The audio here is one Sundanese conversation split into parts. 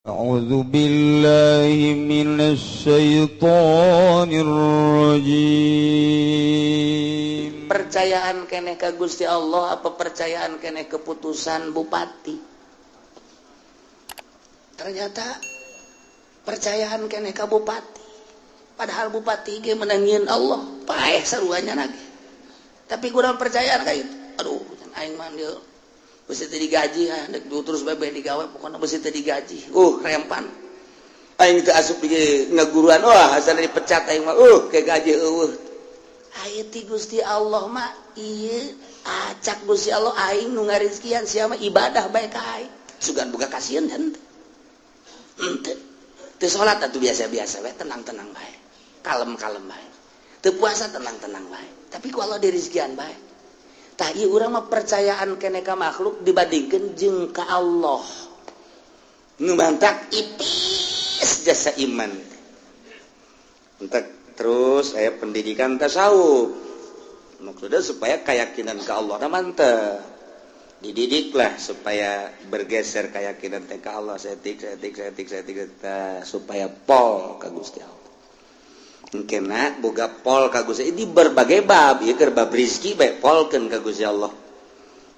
أعوذ بالله من الشيطان الرجيم. Percayaan keneh ka Gusti Allah apa percayaan keneh keputusan bupati? Ternyata percayaan keneh ka bupati, padahal bupati ge menangin Allah paeh saruanya lagi, tapi kurang percayaan kayak itu. Aduh, aing mah dia besi teu digaji, ah dek terus bae digawe, pokokna besi teu digaji, rempan aing teu asup di ngaguruan, wah asal dipecat aing mah, ke gaji eueuh. Aya ti Gusti Allah mah ieu, acak Gusti Allah aing nu ngarizkian, sia mah ibadah bae ka aing, sugan boga kasieun henteu henteu. Teu salat atuh biasa-biasa bae, tenang-tenang bae, kalem-kalem bae, teu puasa tenang-tenang bae, tapi ku Allah dirizkian bae. Tah ieu urang mah percayaan keneh ka makhluk dibandingkeun jeung ka Allah. Nu mantak ipis jasa iman. Entek terus saya pendidikan tasawuf. Maksudnya supaya keyakinan ke Allah na mantep. Dididiklah supaya bergeser keyakinan teh ka Allah setik setik setik setik supaya pol ka Gusti Allah. Kena boga pol ka Gusti di berbagai bab, ieu keur bab rezeki bae polkeun ka Gusti Allah.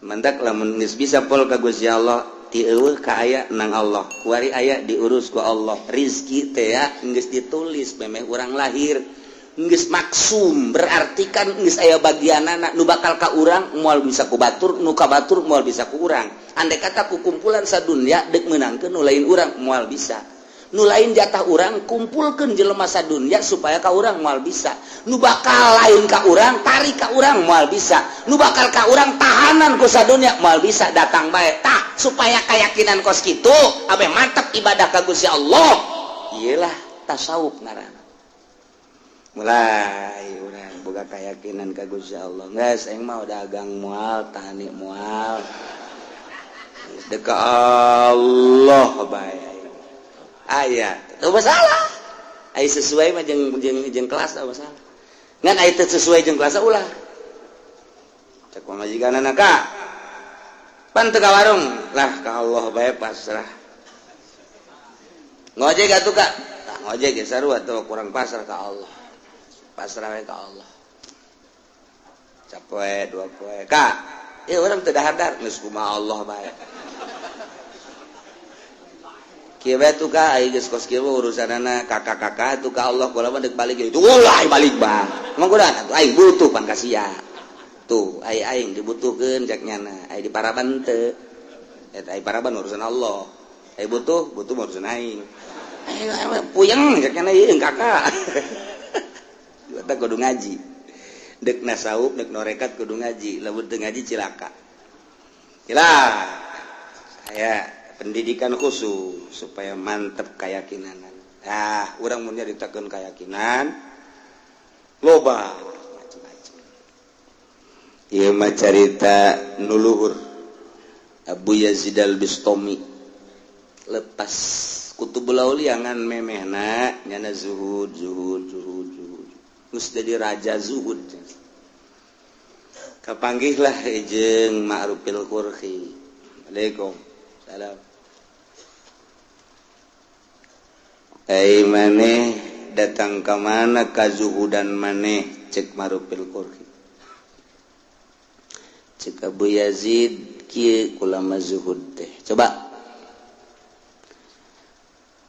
Mantak lamun geus bisa pol ka Gusti Allah, ti eueuh ka aya nang Allah, kuari aya diurus ku Allah. Rizki teh ya geus ditulis memeh urang lahir, geus maksum, berarti kan geus aya bagianana nu bakal ka urang moal bisa ku batur, nu ka batur moal bisa ku urang. Andai kata ku kumpulan sadunya deuk meunangkeun nu lain urang moal bisa. Nu lain jatah urang kumpulkeun jelema sadunya supaya ka urang moal bisa. Nu bakal lain ka urang tarik ka urang moal bisa. Nu bakal ka urang tahanan ku sadunya moal bisa, datang bae. Tah supaya keyakinan kos kitu abe mantep ibadah ka Gusti Allah. Iyalah tasawuf ngaranna. Mulai urang boga keyakinan ka Gusti Allah. Geus aing mah dagang moal, tani moal. Geus deuk ka Allah bae. Aya, teu masalah. Aya sesuai mah jeung jeung jeung kelas teu masalah. Ngan aya teu sesuai jeung kelas ulah. Cek pamajikanana ka. Pan teu ka warung lah ka Allah bae pasrah. Ngojek atuh ka. Tah ngojek ge sarua tuh kurang pasrah ka Allah. Pasrah we ka Allah. Capoe dua poe ka. Ieu urang teu dahar-dahar geus kumaha Allah bae. Kieu bae tuh ka ai geus kos kieu urusanana kakak-kakak tuh ka Allah kula mah deuk balik itu ulah balik bah. Emang kuda atuh aing butuh pan ka sia. Tuh ai aing dibutuhkeun cek nyana, ai di paraban teu. Eta ai paraban urusan Allah. Ai butuh, butuh urusan aing. Aing puyeng cek nyana ieu kakak. Eta kudu ngaji. Deuk nasawuf, deuk norekat kudu ngaji, lamun teu ngaji cilaka. Cilaka. Saya pendidikan khusus supaya mantep keyakinan. Ah, urang mun nyaritakeun keyakinan loba macam-macam. Ieu mah carita nu luhur Abu Yazid Al-Bistami lepas Kutubul Aulia ngan memehna nyana zuhud zuhud zuhud zuhud. Geus jadi raja zuhud. Kapanggihlah jeung Ma'rufil Qurhi. Waalaikum salam. Ai maneh datang ka mana kazuhudan maneh cek Ma'rufil Qurhi. Cek Abu Yazid kieu kulama zuhud teh. Coba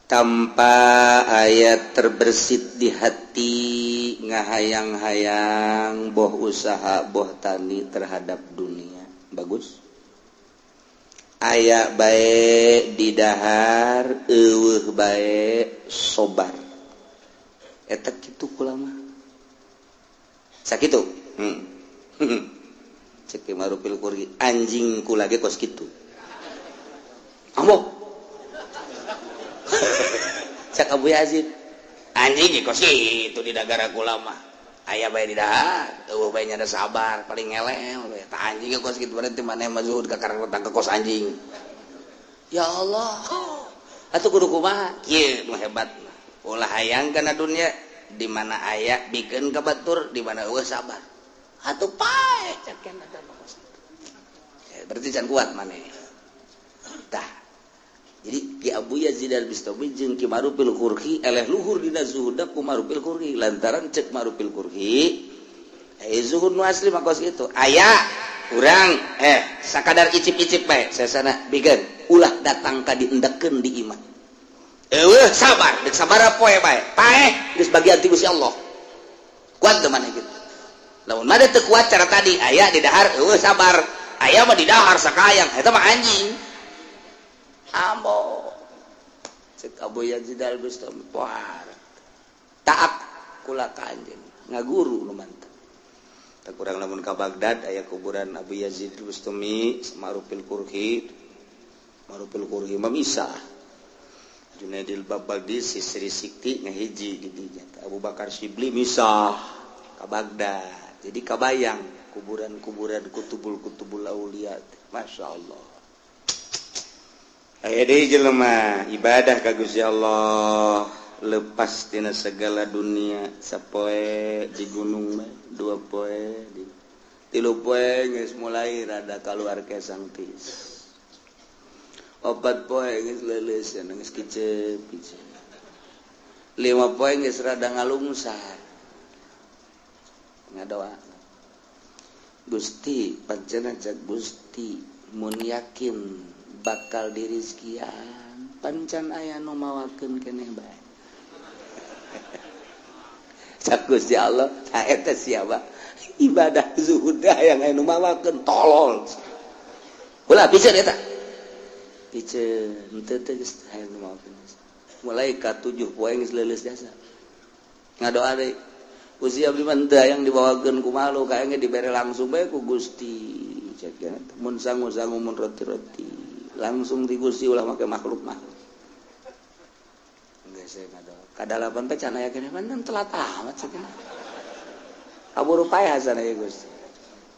tanpa ayat terbersit di hati ngahayang-hayang boh usaha boh tani terhadap dunia. Bagus. Aya bae didahar eueuh bae sobar. Eta kitu kulama. Sakitu. Cek Ma'rufil Qurhi anjing kula ge kos kitu. Ambo. Cek Abu Yazid anjing ge kos kitu di dagara kula mah. Aya bae didahar, eueuh bae nya sabar, paling ngelel we. Tah anjing ge kos kitu berarti maneh mah zuhud ka karang ka kos anjing. Ya Allah. Atuh kudu kumaha? Kieu nu hebat. Ulah hayang kana dunya, di mana aya bikeun ka batur, di mana eueuh sabar. Atuh paeh cek kana kos kitu. Berarti can kuat maneh. Tah. Jadi Ki Abu Yazid Al-Bistami jeung Ki Ma'rufil Karkhi eleh luhur dina zuhudna ku Ma'rufil Karkhi, lantaran cek Ma'rufil Karkhi zuhud nu asli mah kos kitu. Aya urang sakadar icip-icip bae sesana bigeun, ulah datang ka diendekeun di imah. Eueuh, sabar dek sabaraha poe bae, paeh geus bagian ti Gusti Allah. Kuat teu maneh kitu? Lamun mah teu kuat cara tadi, aya di dahar eueuh sabar, aya mah di dahar sakayang, eta mah anjing. Ambo cek Abu Yazid Al-Bustami, poar taat kula ka anjeun, ngaguru nu mantep. Tak kurang lamun ka Baghdad aya kuburan Abu Yazid Al-Bustami, Ma'rufil Karkhi. Ma'rufil Karkhi mah misah Junaidil Baghdadi, si Sri Sikti ngahiji di dinya. Abu Bakar Syibli misah ka Baghdad. Jadi kabayang kuburan-kuburan kutubul-kutubul aulia, Masya Allah. Aya deui jelema ibadah ka Gusti Allah, lepas tina segala dunia, sapoe di gunung mah, 2 poe di 3 poe geus mulai rada keluar kesang tis, 4 poe geus leuleus, geus kicep kicep, 5 poe geus rada ngalungsar, ngadoa, "Gusti, pancena cek Gusti mun yakin bakal dirizkian, pancan aya nu mawakeun keneh bae." Cak Gusti Allah, "Tah eta siapa ibadah zuhud yang aya nu mawakeun, tolol." Ulah piceun eta, piceun henteu teh geus aya nu mawakeun. Mulai ka 7 poe geus leuleus jasa, ngadoa deui, "Gusti, abdi mah henteu hayang dibawakeun ku malu, kayaknya dibere langsung bae ku Gusti." Cek mun sangu-sangu, mun roti-roti langsung di Gusti, ulah make makhluk mah. Geus saya ngadoa kadalapan teh can aya keneh, telat amat cenah, kaburu paeh sana ya Gusti.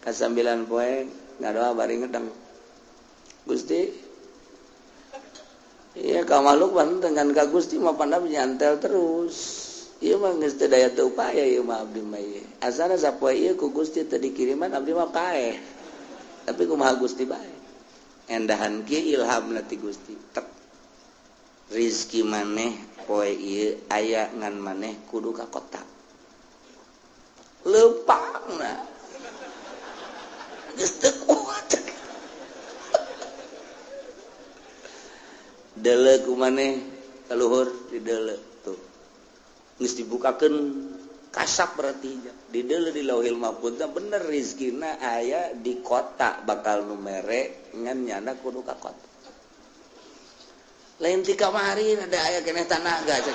Ka 9 poe ngadoa bari ngedeng, "Gusti, iya ka makhluk mah dengan ka Gusti mah panda nyantel terus. Ieu mah geus teu daya teu upaya ieu mah abdi mah ieu. Asana sapoe ieu ku Gusti teu dikiriman, abdi mah paeh. Tapi kumaha Gusti bae." Endahan kieu ilhamna ti Gusti. Tek. Rizki maneh poe ieu aya, ngan maneh kudu ka kota. Leumpangna. Geus teu kuat. Dele ku maneh ka luhur, di dele tuh. Geus dibukakeun kasap berarti di dele di Lauhil Mahfuz, bener rizkina aya di kota, bakal nu mere, ngan nyana kudu ka kota. Lain ti kamari ada aya keneh tanaga cek.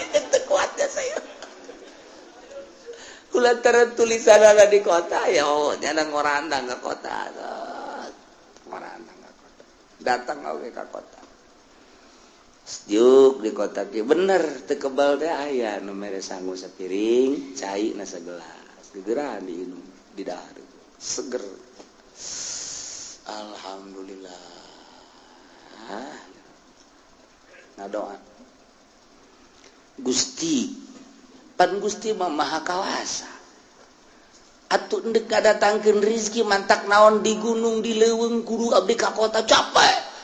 Itu kuatnya saya. Kulantaran tulisan ada di kota ya, oh nyana ngorandang ke kota. Ngorandang ke kota. Datang oge ka kota. Sejuk di kota ki bener teu kebal teh aya nu mere sangu sapiring, cai na sagelas. Gegeran diinum, di dahar. Seger. Alhamdulillah. Ngadoa. Gusti, pan Gusti mah maha kawasa. Atuh endek ngadatangkeun rizki mantak naon di gunung, di leuweung, kudu abdi ka kota, capek.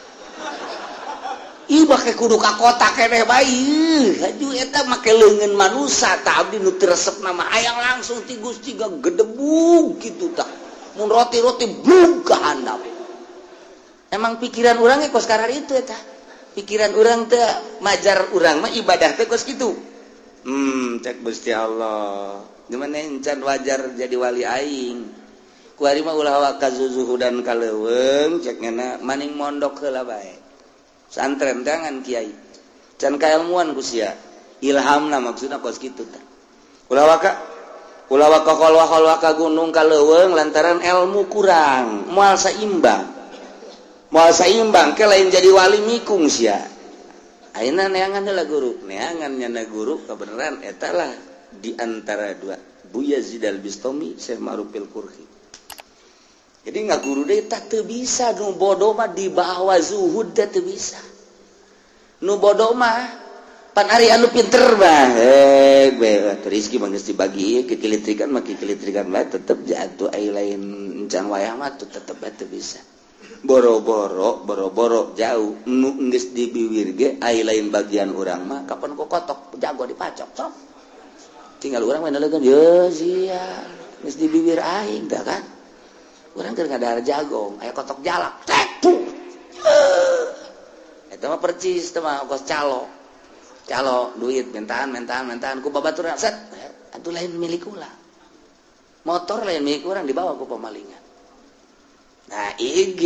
Ih, make kudu ka kota keneh bae. Haju eta make leungeun manusa tah, abdi nu teu resep nama hayang langsung ti Gusti, gedebug kitu tah. Mun roti-roti blug ka handap. Emang pikiran urang ge kos karar itu eta. Pikiran urang teh majar urang mah ibadah teh kos kitu. Cek Gusti Allah. Gimana encan wajar jadi wali aing. Kuari mah ulah waka zuzuhudan ka leuweung, cek ngena maning mondok heula bae. Santren tangan kiai. Can kailmuan ku sia. Ilhamna maksudna kos kitu tah. Ulah waka kholwah-kholwah ka gunung, ka leuweung, lantaran ilmu kurang, moal saimbang. Moal saimbang ke lain jadi wali, mikung sia. Ayeuna neangan heula guru, neangan nyana guru kebenaran eta lah di antara dua, Bu Yazid Al-Bistami, Syekh Ma'rufil Karkhi. Jadi nggak guru deh tak teu bisa, nu bodoh mah dibawa zuhud teh teu bisa. Nu bodoh mah pan ari anu pinter mah bae rizki mah geus dibagi, kikilitrikan mah kikilitrikan bae tetep jatuh, ai lain encan wayah mah tuh tetep bae teu bisa. Boro-boro, boro-boro jauh, nu geus di biwir ge ai lain bagian urang mah kapan ku kotok jago dipacok sok. Tinggal urang mah nelegan ye sia geus di biwir aing dah kan. Urang keur ngadahar jagong, aya kotok jalak. Tek puh. Eta mah percis teh mah kos calo. Calo duit mentaan mentaan mentaan ku babaturan set. Atuh lain milik ulah. Motor lain milik urang dibawa ku pemalingan. Nah, IG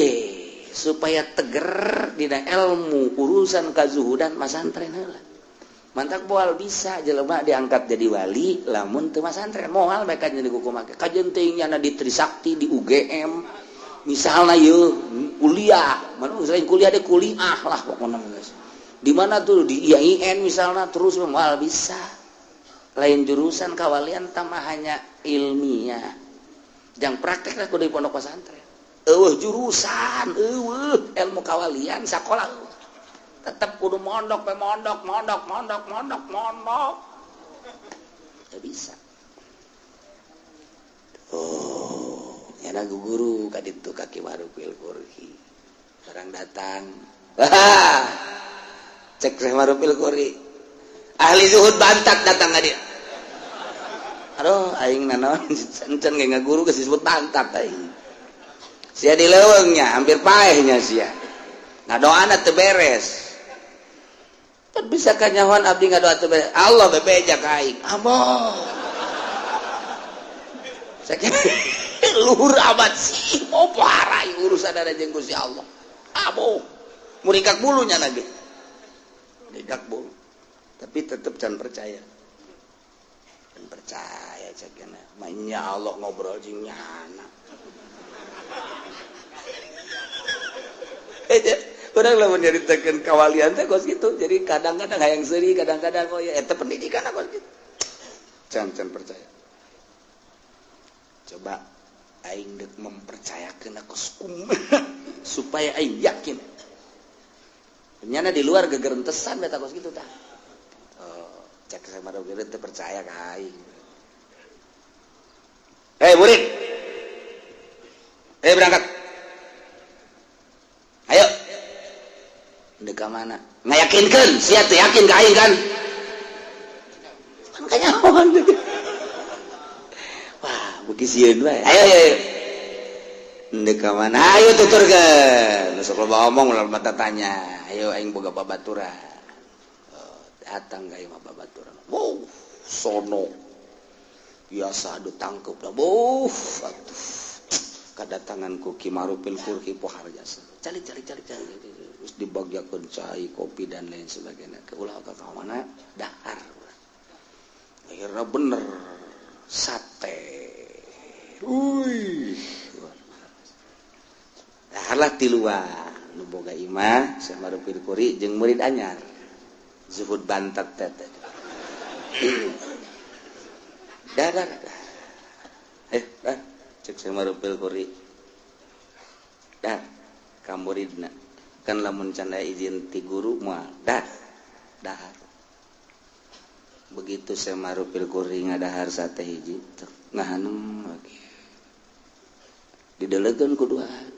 supaya teger dina ilmu urusan kazuhudan masantren heula. Mantak moal bisa jelema diangkat jadi wali lamun teu masantren. Moal mereka jadi kumaha. Kajeun teuing nyana di Trisakti, di UGM misalnya yeuh kuliah, mana selain kuliah deh kuliah lah pokoknya guys. Di mana tuh di IAIN misalnya terus moal bisa. Lain jurusan kawalian tambah hanya ilmiah. Jang praktek lah kudu di pondok pesantren. Eueuh jurusan, eueuh ilmu kawalian sakola tetep kudu mondok pe mondok mondok mondok mondok mondok. Teu bisa. Oh, nyana guru ka ditu ka Ki Marufil Qurhi. Barang datang. Wah. Cek Syekh Marufil Qurhi. Ahli zuhud bantat datang ka dia. Aduh, aing nanaon encan ge ngaguru geus disebut bantat aing. Sia di leuweungnya hampir paehnya sia. Ngadoana teu beres. Pan bisa kanyahoan abdi ngadoa teu beres. Allah bebeja ka aing. Amoh. Sakieu luhur amat sih, mau parah urusan ada jeung Gusti Allah. Amoh. Muringkak bulunya lagi. Muringkak bulu. Tapi tetep can percaya. Can percaya cek Manya Allah ngobrol jeung nyana. Urang lamun nyaritakeun kawalian teh kos kitu. Jadi kadang-kadang hayang seuri, kadang-kadang oh ya eta pendidikan kos kitu. Can can percaya. Coba aing deuk mempercayakeun kos kumaha supaya aing yakin. Nyana di luar gegerentesan beta kos kitu tah. Oh, cek sama dogir teu percaya ka aing. Hei murid. Eh berangkat. Ayo. Dek ka mana? Ngayakinkeun, sia teu yakin ka aing kan? Pan kanyahoan. Wah, beuki sieun wae. Ayo ayo ayo. Dek ka mana? Ayo tuturkeun. Sok loba omong loba tanya. Ayo aing boga babaturan. Oh, datang ka imah babaturan. Wow, sono. Biasa adu tangkeup lah. Wuh, atuh. Kedatangan ku Ki Marufil Qurhi pohar jasa. Cari cari cari cari. Terus dibagiakeun cai, kopi dan lain sebagainya. Ke ulah ka mana? Dahar. Akhirnya bener sate. Wih. Daharlah tiluan. Nu boga imah Syekh Marufil Qurhi jeung murid anyar. Zuhud bantat teh. Dah dah dah. Eh, dah. Cek Syekh Marufil Qurhi. Dah, ka muridna. Kan lamun can aya izin ti guru moal. Dah. Dahar. Begitu Syekh Marufil Qurhi ngadahar sate hiji, ngahaneng lagi. Didelegeun ku duaan.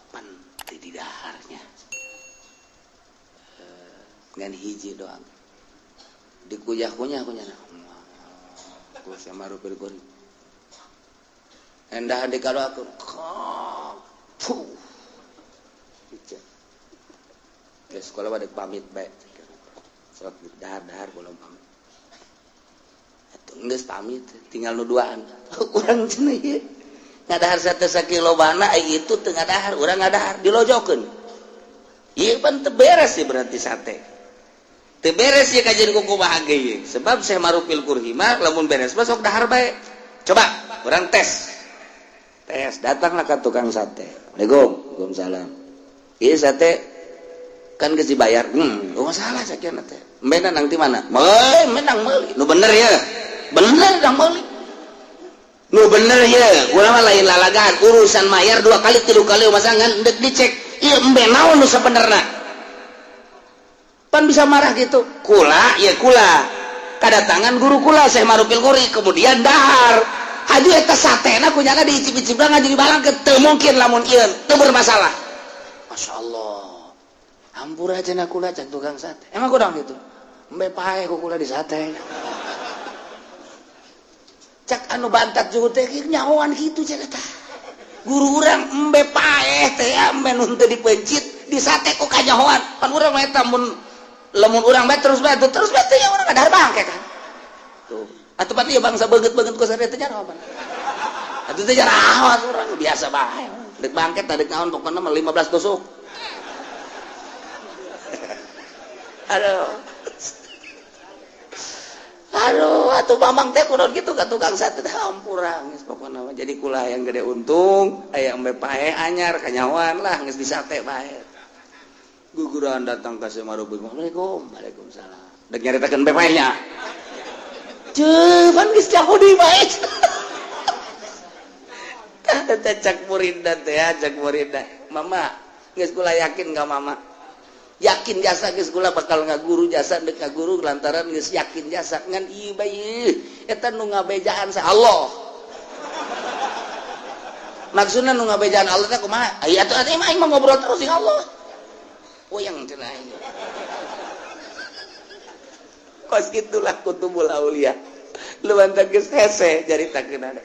Pan teu didaharnya. Ngan hiji doang. Dikuyah-kunyah kunyah. Ku Syekh Marufil Qurhi. Endah dikadoakeun. Puh. Ke sekolah pada pamit bae. Sok dahar-dahar belum pamit. Atuh geus pamit, tinggal nu duaan. Urang cenah ieu. Ngadahar sate sakilo bana ai itu teu ngadahar, urang ngadahar dilojokeun. Ieu pan teu beres sih berarti sate. Teu beres ieu kajian ku kumaha ge ieu. Sebab Syekh Marufil Qurhi mah lamun beres mah sok dahar bae. Coba urang tes. Tes, datanglah ke tukang sate. Assalamualaikum, waalaikumsalam. Ieu sate kan geus dibayar. Oh masalah sakieu teh. Embe nang ti mana? Meuli, nang meuli. Nu bener ya. Bener nang meuli. Nu bener ya. Urang mah lain lalagaan, urusan mayar 2 kali 3 kali masangan deuk dicek. Ieu embe naon nu sabenerna? Pan bisa marah gitu. Kula ya kula. Kadatangan guru kula Syekh Marufil Qurhi kemudian dahar. Haju eta satena ku nyana diicip-icip ngaju dibalangkeun, teu mungkin lamun ieu teu bermasalah. Masya Allah. Hampura cenah kula, cek tukang sate. Emang kurang gitu. Embe paeh ku kula di sate. Cak anu bantat juga teh nyahoan kitu cenah tah. Guru urang embe paeh teh, embe nu teu dipencit di sate ku kanyahoan. Pan urang mah eta mun lamun urang bae terus bae terus bae teh ya urang ngadahar bangke kan. Tuh. Atuh pan ieu bangsa beungeut-beungeut ku sate teh jaraho pan. Atuh teh jaraho urang biasa bae. Dek bangket dek naon pokona mah 15 tusuk. Aduh. Aduh, atuh mamang teh kunaon kitu ka tukang sate teh, hampura geus pokona mah. Jadi kula yang gede untung aya embe pae anyar kanyahoan lah geus di sate bae. Guguran datang ka Semarubung. Assalamualaikum. Waalaikumsalam. Dek nyaritakeun embe paehnya. Cuman geus jauh deui bae. Tah teh cak muridna teh, cak muridna. Mama, geus kula yakin ka mama. Yakin jasa geus kula bakal ngaguru jasa, deuk ngaguru lantaran geus yakin jasa ngan ieu bae eta nu ngabejaan sa Allah. Maksudna nu ngabejaan Allah teh kumaha? Aya atuh atuh aing mah ngobrol terus jeung Allah. Puyeng cenah aing. Kos gitulah kutubul aulia. Lu bantak geus hese caritakeun ada.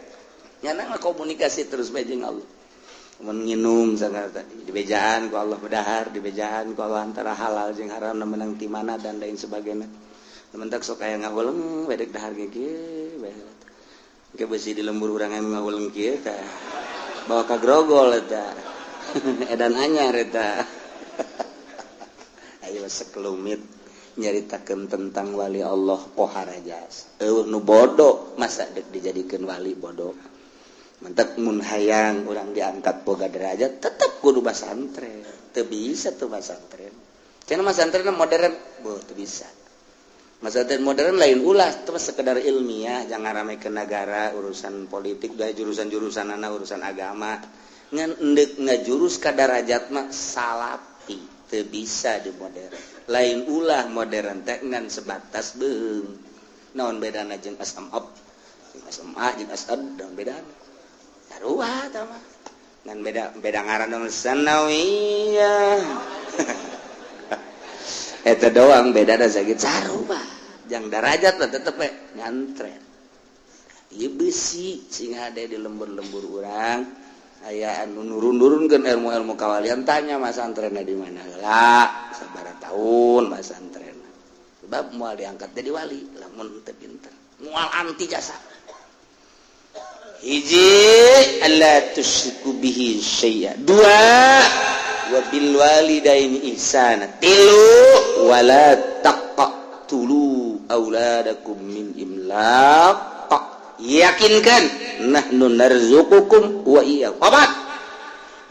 Nyana mah komunikasi terus bae jeung Allah. Mun nginum sagala tadi dibejaan ku Allah, bedahar dibejaan ku Allah antara halal jeung haram menang ti mana dan lain sebagainya. Temen tak sok aya ngahuleng bedek dahar ge kieu bae. Ke besi di lembur urang anu ngahuleng kieu tah. Bawa ka grogol eta. Edan anyar eta. Ayo sekelumit nyaritakeun tentang wali Allah pohara jasa. Eueuh nu bodoh masa dek dijadikeun wali bodoh. Mentek mun hayang urang diangkat boga derajat tetep kudu basantren. Teu bisa tuh basantren. Cenah masantren modern, boh teu bisa. Masantren modern lain ulah, itu mah sekedar ilmiah, jangan rame ke negara, urusan politik, dah jurusan-jurusan anak urusan agama. Ngan endek ngajurus ka darajat mah salapi, teu bisa di modern. Lain ulah modern teh ngan sebatas beung. Naon bedana jeung SMA? Jeung SMA jeung SN naon bedana? Sarua tah mah. Ngan beda beda ngaran dong sanawiyah. Eta doang beda da sakit sarua. Jang darajat lah tetep we nyantren. Ieu besi sing hade di lembur-lembur urang aya anu nurun-nurunkeun ilmu-ilmu kawalian, tanya masantrenna di mana heula, sabaraha tahun masantrenna. Sebab moal diangkat jadi wali lamun teu pinter. Moal anti jasa. Hiji alla tusyriku bihi syai'a. Dua wa bil walidaini ihsana. Tilu wala taqtulu auladakum min imlaq. Yakinkan nahnu narzuqukum wa iyyakum. Opat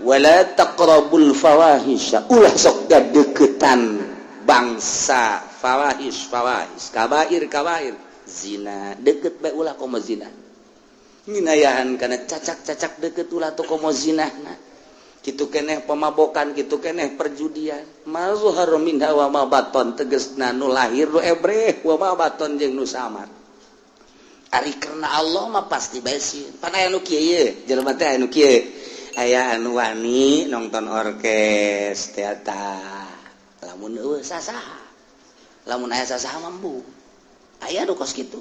wala taqrabul fawahisha. Ulah sok gadeukeutan bangsa fawahis fawahis, kabair kabair, zina deket bae ulah komo zina. Minayahan karena cacak-cacak deket ulah tuh komo zina nah. Kitu keneh pemabokan, kitu keneh perjudian. Ma zahara minha wa ma baton, tegesna nu lahir nu ebreh, wa ma baton jeung nu samar. Ari karena Allah mah pasti bae sieun. Pan aya nu kieu ye, jelema teh aya nu kieu. Aya anu wani nonton orkes teater. Lamun eueuh sasaha. Lamun aya sasaha mah embung. Aya nu kos kitu.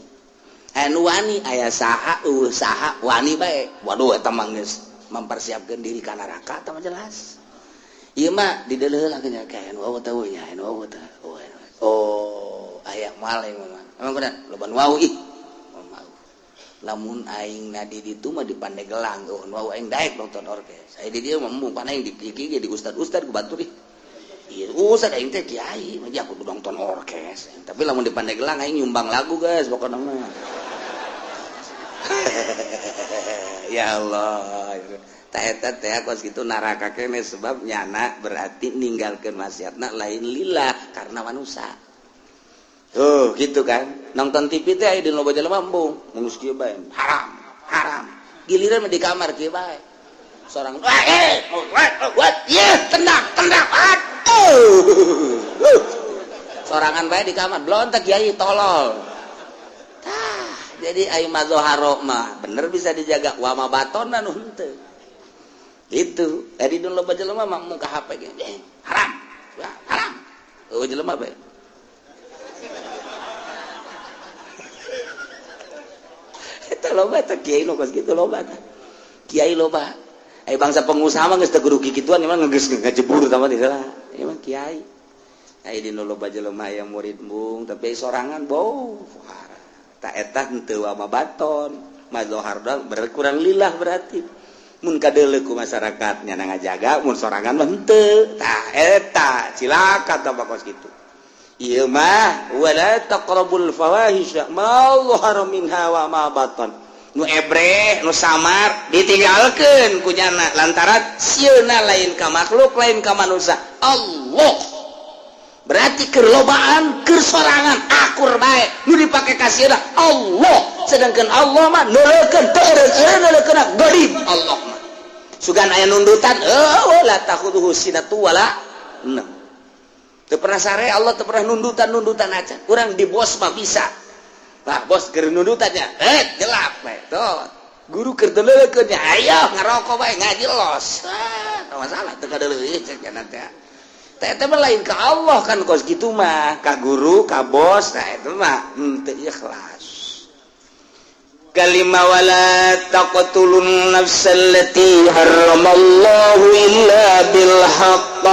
Aya nu wani aya saha eueuh saha wani bae. Waduh eta mah geus mempersiapkan diri ka neraka eta mah jelas. Ieu mah dideuleuh lah nya kayak anu eueuh teh nya, anu eueuh teh. Oh, aya moal aing mah. Emang kunaon? Loba nu wau ih. Mau. Lamun aing na di ditu mah di Pandeglang, oh nu wau aing daek nonton orkes. Aya di dieu mah embung pan aing di kieu di ustad-ustad ku batur ih. Iya, ustad aing teh kiai, mah aku kudu nonton orkes. Tapi lamun di Pandeglang aing nyumbang lagu guys pokokna mah. Ya Allah. Tah eta teh kos kitu neraka kene sebab nyana berarti ninggalkeun maksiatna lain lillah karena manusia. Tuh gitu kan. Nonton TV teh aya di loba jelema embung, geus kieu bae. Haram, haram. Giliran mah di kamar kieu bae. Seorang what? Ye, tendang, tendang. Aduh. Sorangan bae di kamar, blontek kiai tolol. Tah, Jadi ai mazharo mah bener bisa dijaga, wa ma batona nu henteu. Itu tadi dulu loba jelema mah muka HP ge haram. Wah, haram. Eueuh jelema bae. Eta loba teh kiai nu kos kitu loba teh. Kiai loba. Ai bangsa pengusaha mah geus teu kudu kikituan, emang geus ngajebur tah mah teh lah. Emang kiai. Ai di nu loba jelema aya murid embung tapi sorangan bau. Tak eta henteu wa ma baton. Mazhar doang berkurang lillah berarti. Mun kadeuleu ku masyarakat nya ngajaga, mun sorangan mah henteu. Tah eta cilaka tah kos kitu. Ieu mah wala taqrabul fawahisha ma zahara minha wa ma batan. Nu ebre, nu samar ditinggalkeun ku nyana lantaran sieuna lain ka makhluk, lain ka manusia. Allah. Berarti keur lobaan, keur sorangan akur bae nu dipake ka sieuna Allah. Sedangkan Allah mah neuleukeun teu eureun neuleukeun gharib Allah mah. Sugan aya nundutan, eueuh la takhuduhu sinatu wala naum. Teu pernah sare Allah, teu pernah nundutan-nundutan aja. Urang di bos mah bisa. Bah, bos keur nundutannya, gelap bae. Tuh. Guru keur teu nya, ayo ngarokok bae ngaji los. Ah, teu masalah teu kadeuleuh cek nya teh. Teh mah lain ka Allah kan kos kitu mah, ka guru, ka bos, nah itu mah henteu ikhlas. Kalima wala taqtulun nafsal lati harramallahu illa bil haqq.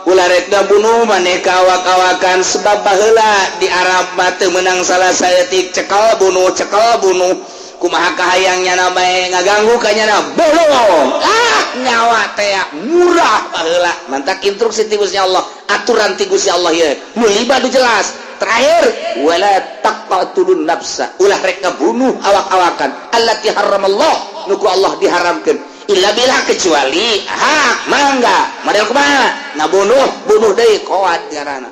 Ulah rek bunuh maneh ka awak-awakan sebab baheula di Arab mah teu meunang salah saeutik cekal bunuh cekal bunuh. Kumaha kahayang nyana bae ngaganggu ka nyana bunuh. Ah nyawa teh murah baheula. Mantak instruksi ti Gusti Allah, aturan ti Gusti Allah ieu. Nu lima nu jelas. Terakhir wala taqtulun nafsa, ulah rek ngabunuh awak-awakan allati harramallah, nu ku Allah diharamkeun illa bila kecuali hak mangga. Model kumaha ngabunuh, bunuh deui koat ngaranna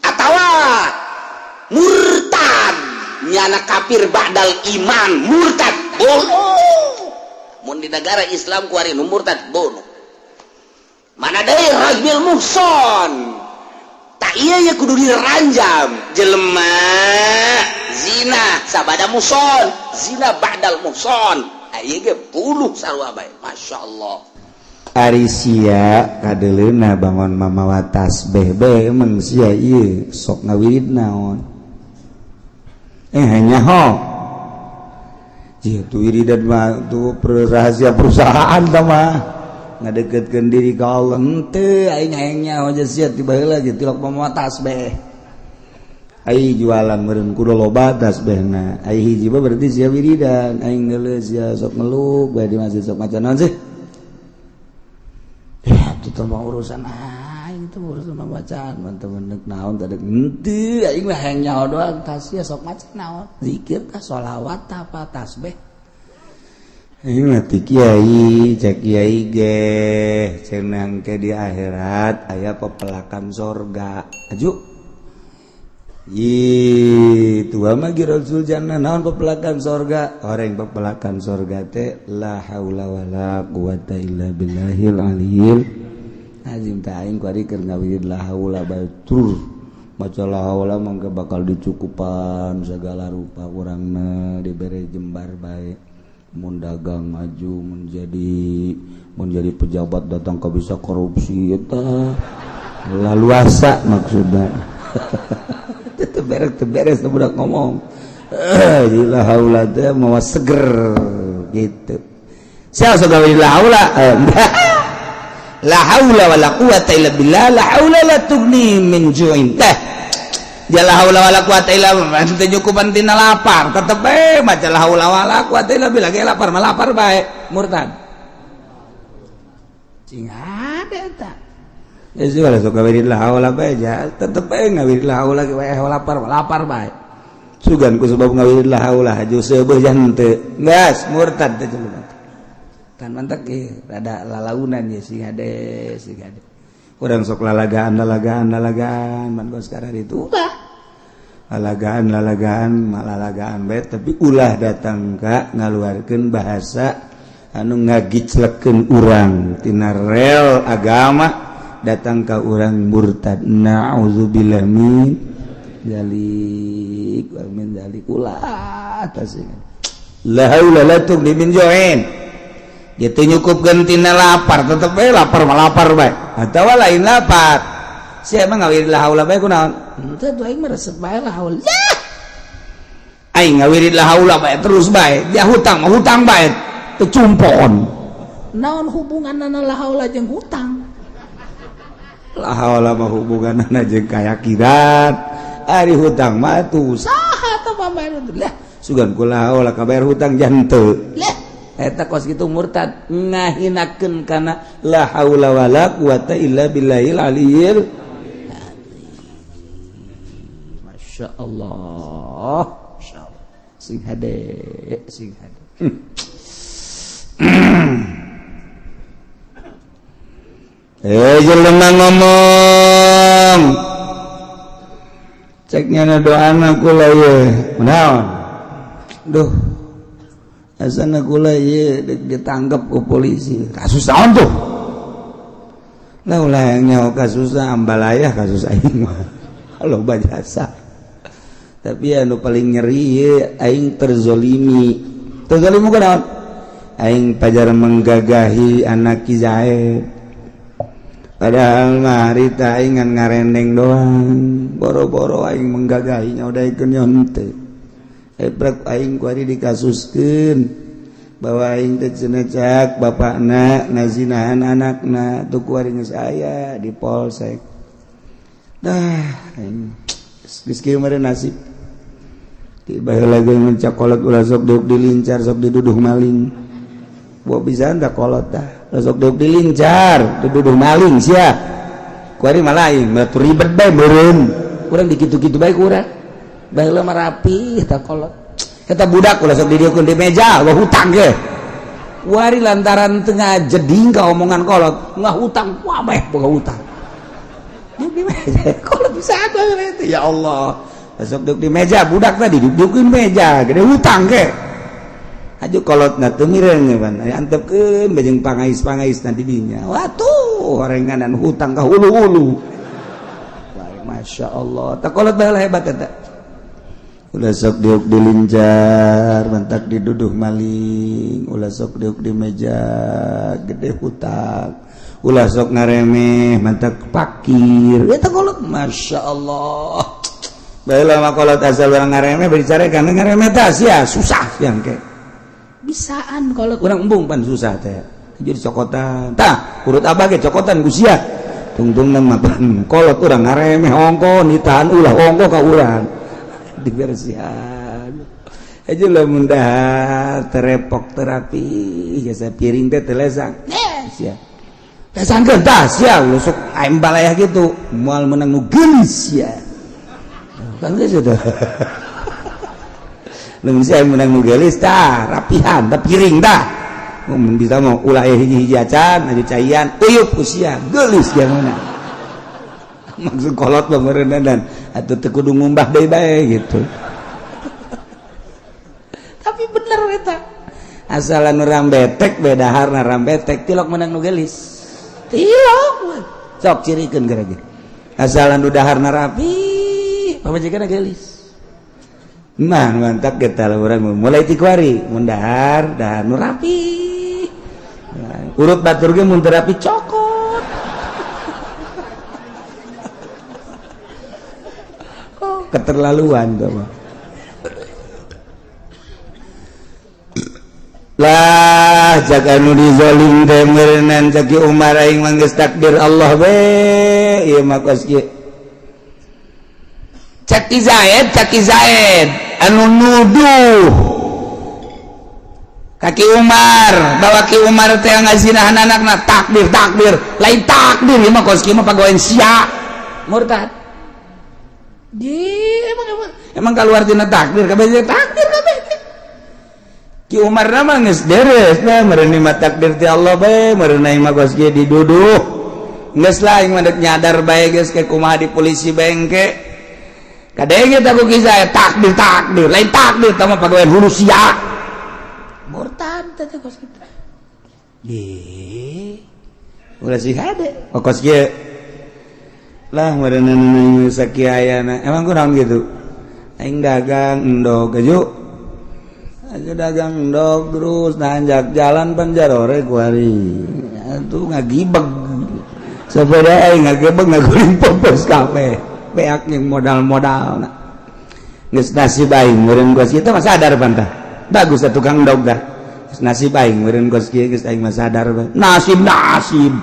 atawa murtad, nyana kafir ba'dal iman, murtad bunuh. Mun di negara Islam kuari nu murtad bunuh. Mana deui rajmil muhson, tak iya ya kudu diranjam jelema zina sabada muhson, zina ba'dal muhson, ieu ge bunuh sarua bae. Masya Allah. Ari sia kadeleuna bangun mamawa tasbih bae, emang sia ieu sok ngawirid naon? Nyaho ieu tuh wiridan mah tuh rahasia perusahaan tah mah ngadeketkeun diri ka Allah henteu. Aing hayang nyaho aja sia ti baheula ge tilok mamawa tasbih. Ai jualan meureun kudu loba tasbihna, ai hiji mah berarti sia wiridan. Aing geuleuh sia sok ngeluh bae di masjid, sok maca naon sih? Ya itu mah urusan aing, itu urusan bacaan teman-teman naon tadi henteu. Aing mah hayang nyaho doang tah sia sok maca naon, zikir tah, sholawat tah, apa tasbih. Aing mah ti kiai, cek kiai ge cenah ke di akhirat aya pepelakan sorga aju. Ih, tua mah Rasul jannah naon pepelakan sorga? Orang pepelakan sorga teh la haula wala quwata illa billahil aliyil azim. Tah aing kuari keur ngawirid la haula bae tur maca la haula mangga bakal dicukupan segala rupa urangna, dibere jembar bae, mun dagang maju, menjadi pejabat datang ke bisa korupsi eta laluasa maksudna. Itu beres beres tuh budak ngomong la haula teh mawa seger gitu. Saya sok gawe la haula, la haula wala quwata illa billah, la haula la tughni min ju'in teh. Ya la haula wala quwata illa billah teu nyukupan tina lapar, tetep bae maca la haula wala quwata illa billah ge lapar mah lapar bae murtad. Cing ada eta. Ya sih kalau sok gawe la haula bae ja tetep bae ngawirid la haula ge wae lapar lapar bae. Sugan ku sebab ngawirid la haula haju seubeuh jan teu geus murtad teh jelema. Kan mantak ge rada lalaunan ya sing ade sing ade. Urang sok lalagaan lalagaan lalagaan man kos sekarang itu ulah lalagaan lalagaan lalagaan bae, tapi ulah datang ka ngaluarkeun bahasa anu ngagiclekeun urang tina rel agama, datang ka urang murtad, na'udzubillah min. Dzalik wa min dzalik ulah tas la haula la tughni min ju'in. Gitu nyukupkeun tina lapar, tetep bae lapar mah lapar bae. Atawa lain lapar. Sia emang ngawirid la haula bae kunaon? Henteu tuh aing mah resep bae la haula. Aing ngawirid la haula bae terus bae. Dia hutang mah hutang bae. Teu cumpon. Naon hubunganna la haula jeung hutang? La haula mah hubunganna jeung keyakinan. Ari hutang mah tuh saha tah pambayar lah. Sugan ku la haula kabayar hutang janteu. Lah eta kos kitu murtad ngahinakeun kana la haula wala quwata illa billahil aliyil. Masya Allah, Masya Allah. Sing hade, sing hade. Jelema ngomong ceknya na doana kula ye naon duh asana kula ye ditangkap ku polisi kasus naon tuh lah ulah yang nyawa kasus ambalayah kasus aing mah loba jasa tapi anu paling nyeri ye aing terzolimi terzolimi kunaon aing pajar menggagahi anak Ki Zaid padahal mah harita aing ngan ngarendeng doang boro-boro aing menggagahinya udah ikeun nyonte ebrek aing ku ari dikasuskeun bahwa aing teh cenah cak bapakna ngazinahan anakna tuh ku ari geus aya di polsek dah aing geus kieu mah nasib tiba heula ge ngencak kolot ulah sok diuk dilincar sok diduduh maling buat bisa dah kolot dah sok diuk dilincar diduduh maling sia ku ari mah lain mah ribet bae meureun kurang dikitu-kitu bae kurang baheula mah rapi eta kolot eta budak ulah sok didieukeun di meja wah hutang ge wari lantaran tengah jeding ka omongan kolot ngah hutang wabeh boga hutang di meja kolot bisa ada itu ya Allah sok diuk di meja budak tadi didieukeun meja gede hutang ge aju kolot na teu mireng pan antepkeun bajeng pangais-pangais na didinya watuh horenganan hutang ka hulu-hulu. Masya Allah tak kolot baheula hebat eta ulah sok diuk dilincar mantak diduduh maling ulah sok diuk di meja gede hutang ulah sok ngaremeh mantak pakir eta kolot Masya Allah baheula mah kolot asal urang ngaremeh bicara karena ngaremeh tah sia susah yang ke bisaan kolot urang embung pan susah teh jadi cokotan tah urut abah ge cokotan ku sia tungtungna mah pan kolot urang ngaremeh ongko nitahan ulah ongko ka urang dibersihan aja lamun dahar terepok terapi jasa piring teh teu lesang sia lesangkeun tah sia sok aing balayah gitu moal menang nu geulis sia kan geus teh lamun sia menang nu geulis tah rapihan tah piring tah mun bisa mah ulah hiji-hiji acan aju caian uyup ku sia geulis sia meunang maksud kolot mah meureunna dan atuh teu kudu ngumbah deui bae gitu. Tapi bener eta asal anu rambetek beda harna rambetek tilok menang nu geulis tilok sok cirikeun geura ge asal anu daharna rapi pamajikanna geulis nah mantap kita urang mulai ti kuari mun dahar dahar nu rapi urut batur ge mun teu rapi cokot. Keterlaluan tuh mah. Lah jaga nu dizolim teh meureunnan cak Umar aing mah geus takdir Allah we ieu mah kos kieu. Cak Zaid anu nuduh ka Ki Umar bahwa Ki Umar teh ngazinahan anakna takdir takdir lain takdir ieu mah kos kieu mah pagawean sia murtad. Di emang keluar tina takdir kabeh takdir kabeh Ki Umar mah geus beres lah meureun mah takdir ti Allah bae meureun aing mah kos kieu diduduh geus lah aing mah deuk nyadar bae geus ke kumaha di polisi bengke kadenge tah ku kisah takdir takdir lain takdir tah mah pagawean hulu sia murtad teh kos kitu di ulah sih hade kos kieu Lah meureun sakiayana emang kurang gitu. Aing dagang endog aju. Aja dagang endog terus nanjak jalan panjarore kuari. Atuh ngagibeg. Sepeda aing ngagebeg ngaguling popos kabeh. Beak jeung modal-modalna. Geus nasib aing meureun kos kieu mah sadar pantah. Bagus atuh tukang endog dah. Geus nasib aing meureun kos kieu geus aing mah sadar. Nasib nasib.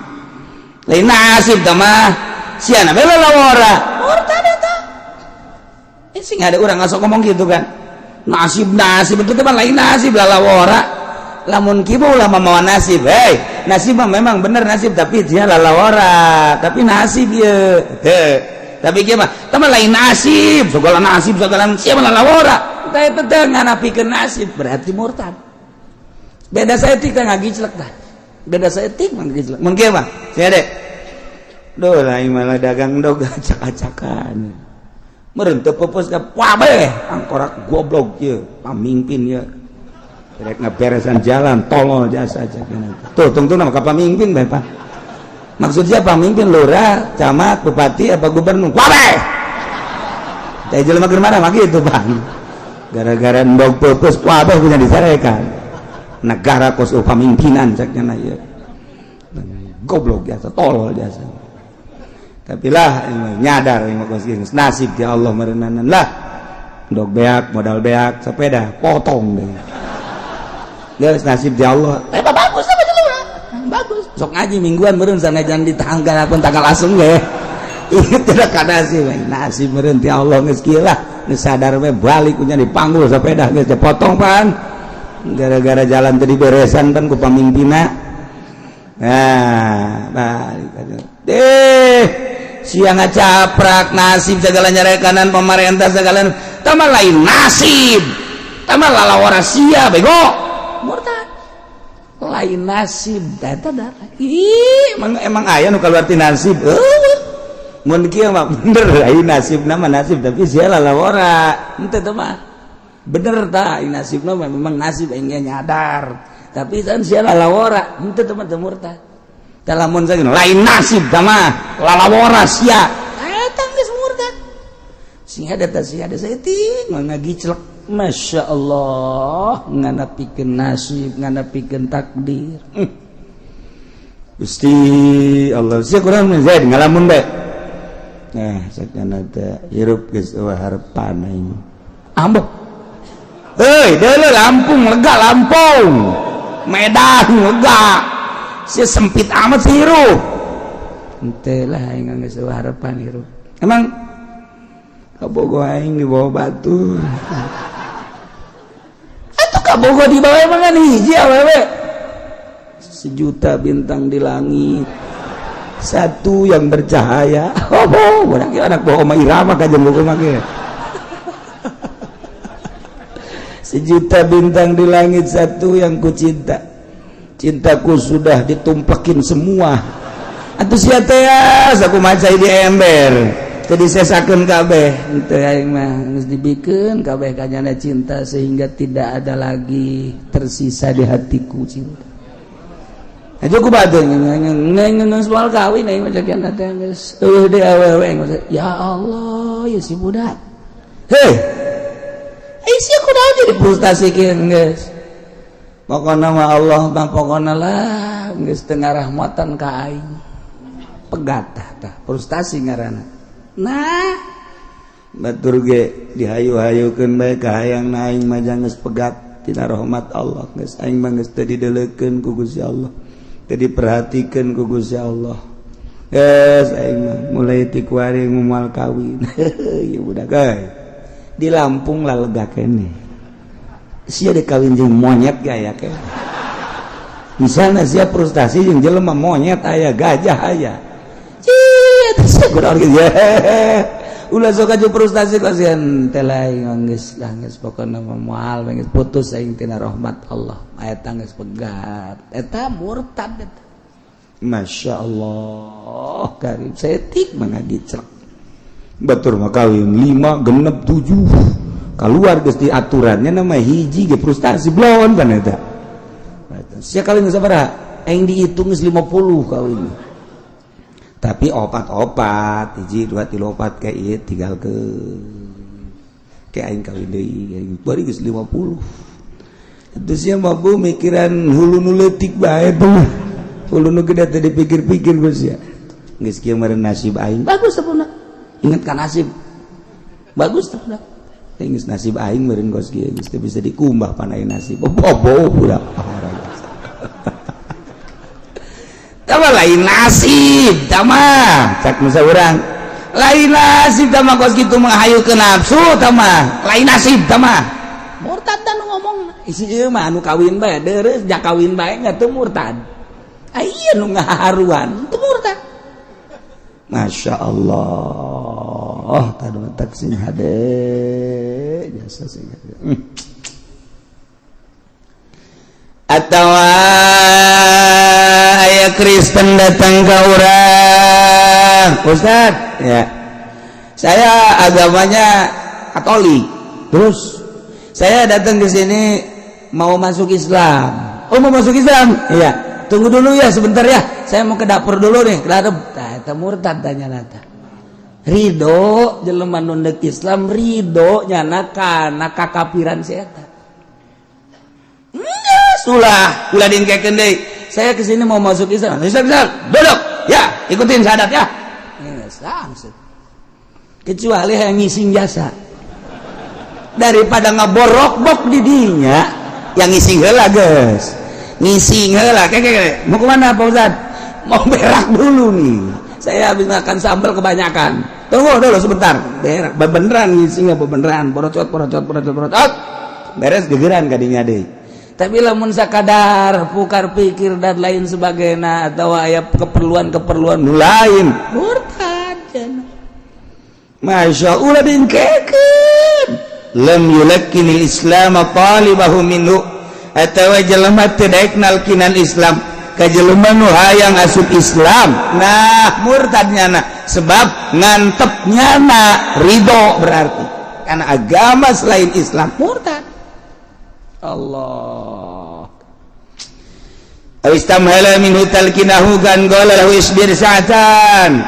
Lain nasib tah mah. Siana bae lalawora. Murtad eta. Sing ada orang ngasok ngomong gitu kan. Nasib nasib itu mah lain nasib lalawora. Lamun kieu ulah mamawa nasib. Hei, nasib mah memang bener nasib tapi dia lalawora. Tapi nasib ieu. Heh. Tapi kieu mah tah mah lain nasib, segala nasib segala sia mah lalawora. Tah eta teh nganapikeun nasib berarti murtad. Beda saeutik teh ngagiclek tah. Beda saeutik mah ngagiclek. Mun kieu mah, sia deh. Duh, lain malah dagang dog acak-acakan. Meureun teu pupus ka kabeh angkorak goblok ieu pamimpin ieu. Rek ngaberesan jalan tolol jasa aja tuh tungtung nama ka pamimpin bae Pak. Maksud siapa pamimpin lurah, camat, bupati apa gubernur? Kabeh. Teh jelema keur mana mah kitu Bang. Gara-gara endog pupus kabeh punya disarekan. Negara kos pamimpinan cek nya ieu. Goblok jasa, tolol jasa. Tapi lah nyadar nasib ya Allah merenanan lah dok beak modal beak sepeda potong deh guys nasib ya Allah bagus apa jelema bagus sok ngaji mingguan meureun sanajan di tanggal pun tanggal asem ge ieu tidak kada nasib nasib meureun ti Allah geus kieu lah geus sadar we balik punya dipanggul sepeda geus dipotong pan gara-gara jalan tadi beresan pan ku pamimpinna. Nah balik deh siang ngacaprak nasib segala nyarekanan pemerintah segala tambah lain nasib tambah lalawara sia bego murtad lain nasib eta darah. Ih, emang emang aya nu kaluar ti nasib eueuh mun kieu mah bener aya nasib nama nasib tapi sia lalawara henteu teh mah bener tah nasibna mah memang nasib aing nyadar tapi kan sia lalawara henteu teh mah teu murtad. Lamun lain nasib mah lalawara sia eta geus murtad sing ada teh sing ada saeutik ngagiclek. Masya Allah nganapikeun nasib nganapikeun takdir. Gusti Allah sia kurang zaid ngalamun bae. Nah sakana teh hirup geus eueuh harepan aing ambek heuy deuleu Lampung lega Lampung Medan lega si sempit amat sih hirup ente lah aing geus harapan hirup emang kabogo aing di bawah batu atuh kabogo di bawah emang kan hiji awewe sejuta bintang di langit satu yang bercahaya. Oh, budak anak bawa mah irama kajian buku mah sejuta bintang di langit satu yang ku cinta, cintaku sudah ditumpakin semua atuh sia teh aku maca di ember jadi sesakeun kabeh henteu aing mah geus dibikeun kabeh kanyana cinta sehingga tidak ada lagi tersisa di hatiku cinta. Aja ku bade ngeung soal kawin aing mah cakian teh geus eueuh deui awewe. Ya Allah ya si budak hei eh sia kunaon jadi frustasi kieu geus pokona mah Allah mah pokona lah geus teu ngarahmatan ka aing pegat tah frustasi ngaranna. Nah batur ge dihayu-hayukeun bae ka hayang na aing mah geus pegat tina rahmat Allah geus aing mah geus teu dideulekeun ku Gusti Allah teu diperhatikeun ku Gusti Allah geus aing mah mulai ti kuari moal kawin. Ieu budak euy di Lampung lah lega keneh sia dikawin jeung monyet ge aya keneh misalnya sia frustasi jeung jelema monyet aya gajah aya. Ulah sok aju frustasi kasihan teh lain geus lah geus pokona mah moal geus putus aing tina rahmat Allah eta geus pegat eta murtad eta. Masya Allah karim saeutik mah ngagicrek batur mah kawin 5 genep 7 keluar geus di aturannya nama hiji ge frustasi blon kan eta sia kawin sabaraha aing dihitung geus 50 kawin. Tapi opat-opat, hiji dua tilu opat kayak ieu tinggal ke kayak aing kawin deui bari geus 50. Itu sia mah bu mikiran hulu nu leutik bae tuh. Hulu nu gede teh dipikir-pikir geus sia. Geus kieu meureun nasib aing. Bagus teh budak. Ingat ka nasib. Bagus teh budak. Geus nasib aing meureun geus kieu geus teu bisa dikumbah panai nasib. Bobo budak. Tama lain nasib tama cak musa urang. Lain nasib tama kos kitu menghayu ke nafsu tama. Lain nasib tama. Murtad dan ngomong isi ieu mah anu kawin bae deureuh jak kawin bae nya teu murtad. Aya nu ngaharuan teu murtad. Masya Allah, tadi tak sing hade jasa sing hade. Atau aya Kristen datang ke urang, Ustad, ya, saya agamanya Katolik. Terus saya datang ke sini mau masuk Islam. Oh, mau masuk Islam? Iya. Tunggu dulu ya sebentar ya. Saya mau ke dapur dulu nih. Ke dapur. Tah, eta murtad tanya nata. Ridho jelema nu deuk Islam ridho nyana kana kakafiran si eta. Sulah, ulah diengkekeun deui. Saya kesini mau masuk Islam. Islam, Islam. Duduk. Ya, ikutin syahadat ya. Ya, kecuali yang ngising jasa. Daripada ngaborok-bok di dinya, yang ngising heula geus. Ngising heula. Kayak mau kemana Pak Ustad? Mau berak dulu nih. Saya habis makan sambal kebanyakan. Tunggu dulu sebentar. Berak, beneran ngising apa beneran? Porocot, porocot, porocot, porocot. Beres gegeran kadinya deui. Tapi lamun sakadar pukar pikir dan lain sebagainya atau aya keperluan-keperluan lain murtad cenah. Masya Allah diengkekeun. Lam yulakkinil Islam talibahu minhu atawa jelema teu daek nalkinan Islam ka jelema nu hayang asup Islam. Nah, murtad nyana sebab ngantep nyana ridho berarti karena agama selain Islam murtad. Allah. Istamhala minhu talkinahu kan qala lahu isbir sa'atan.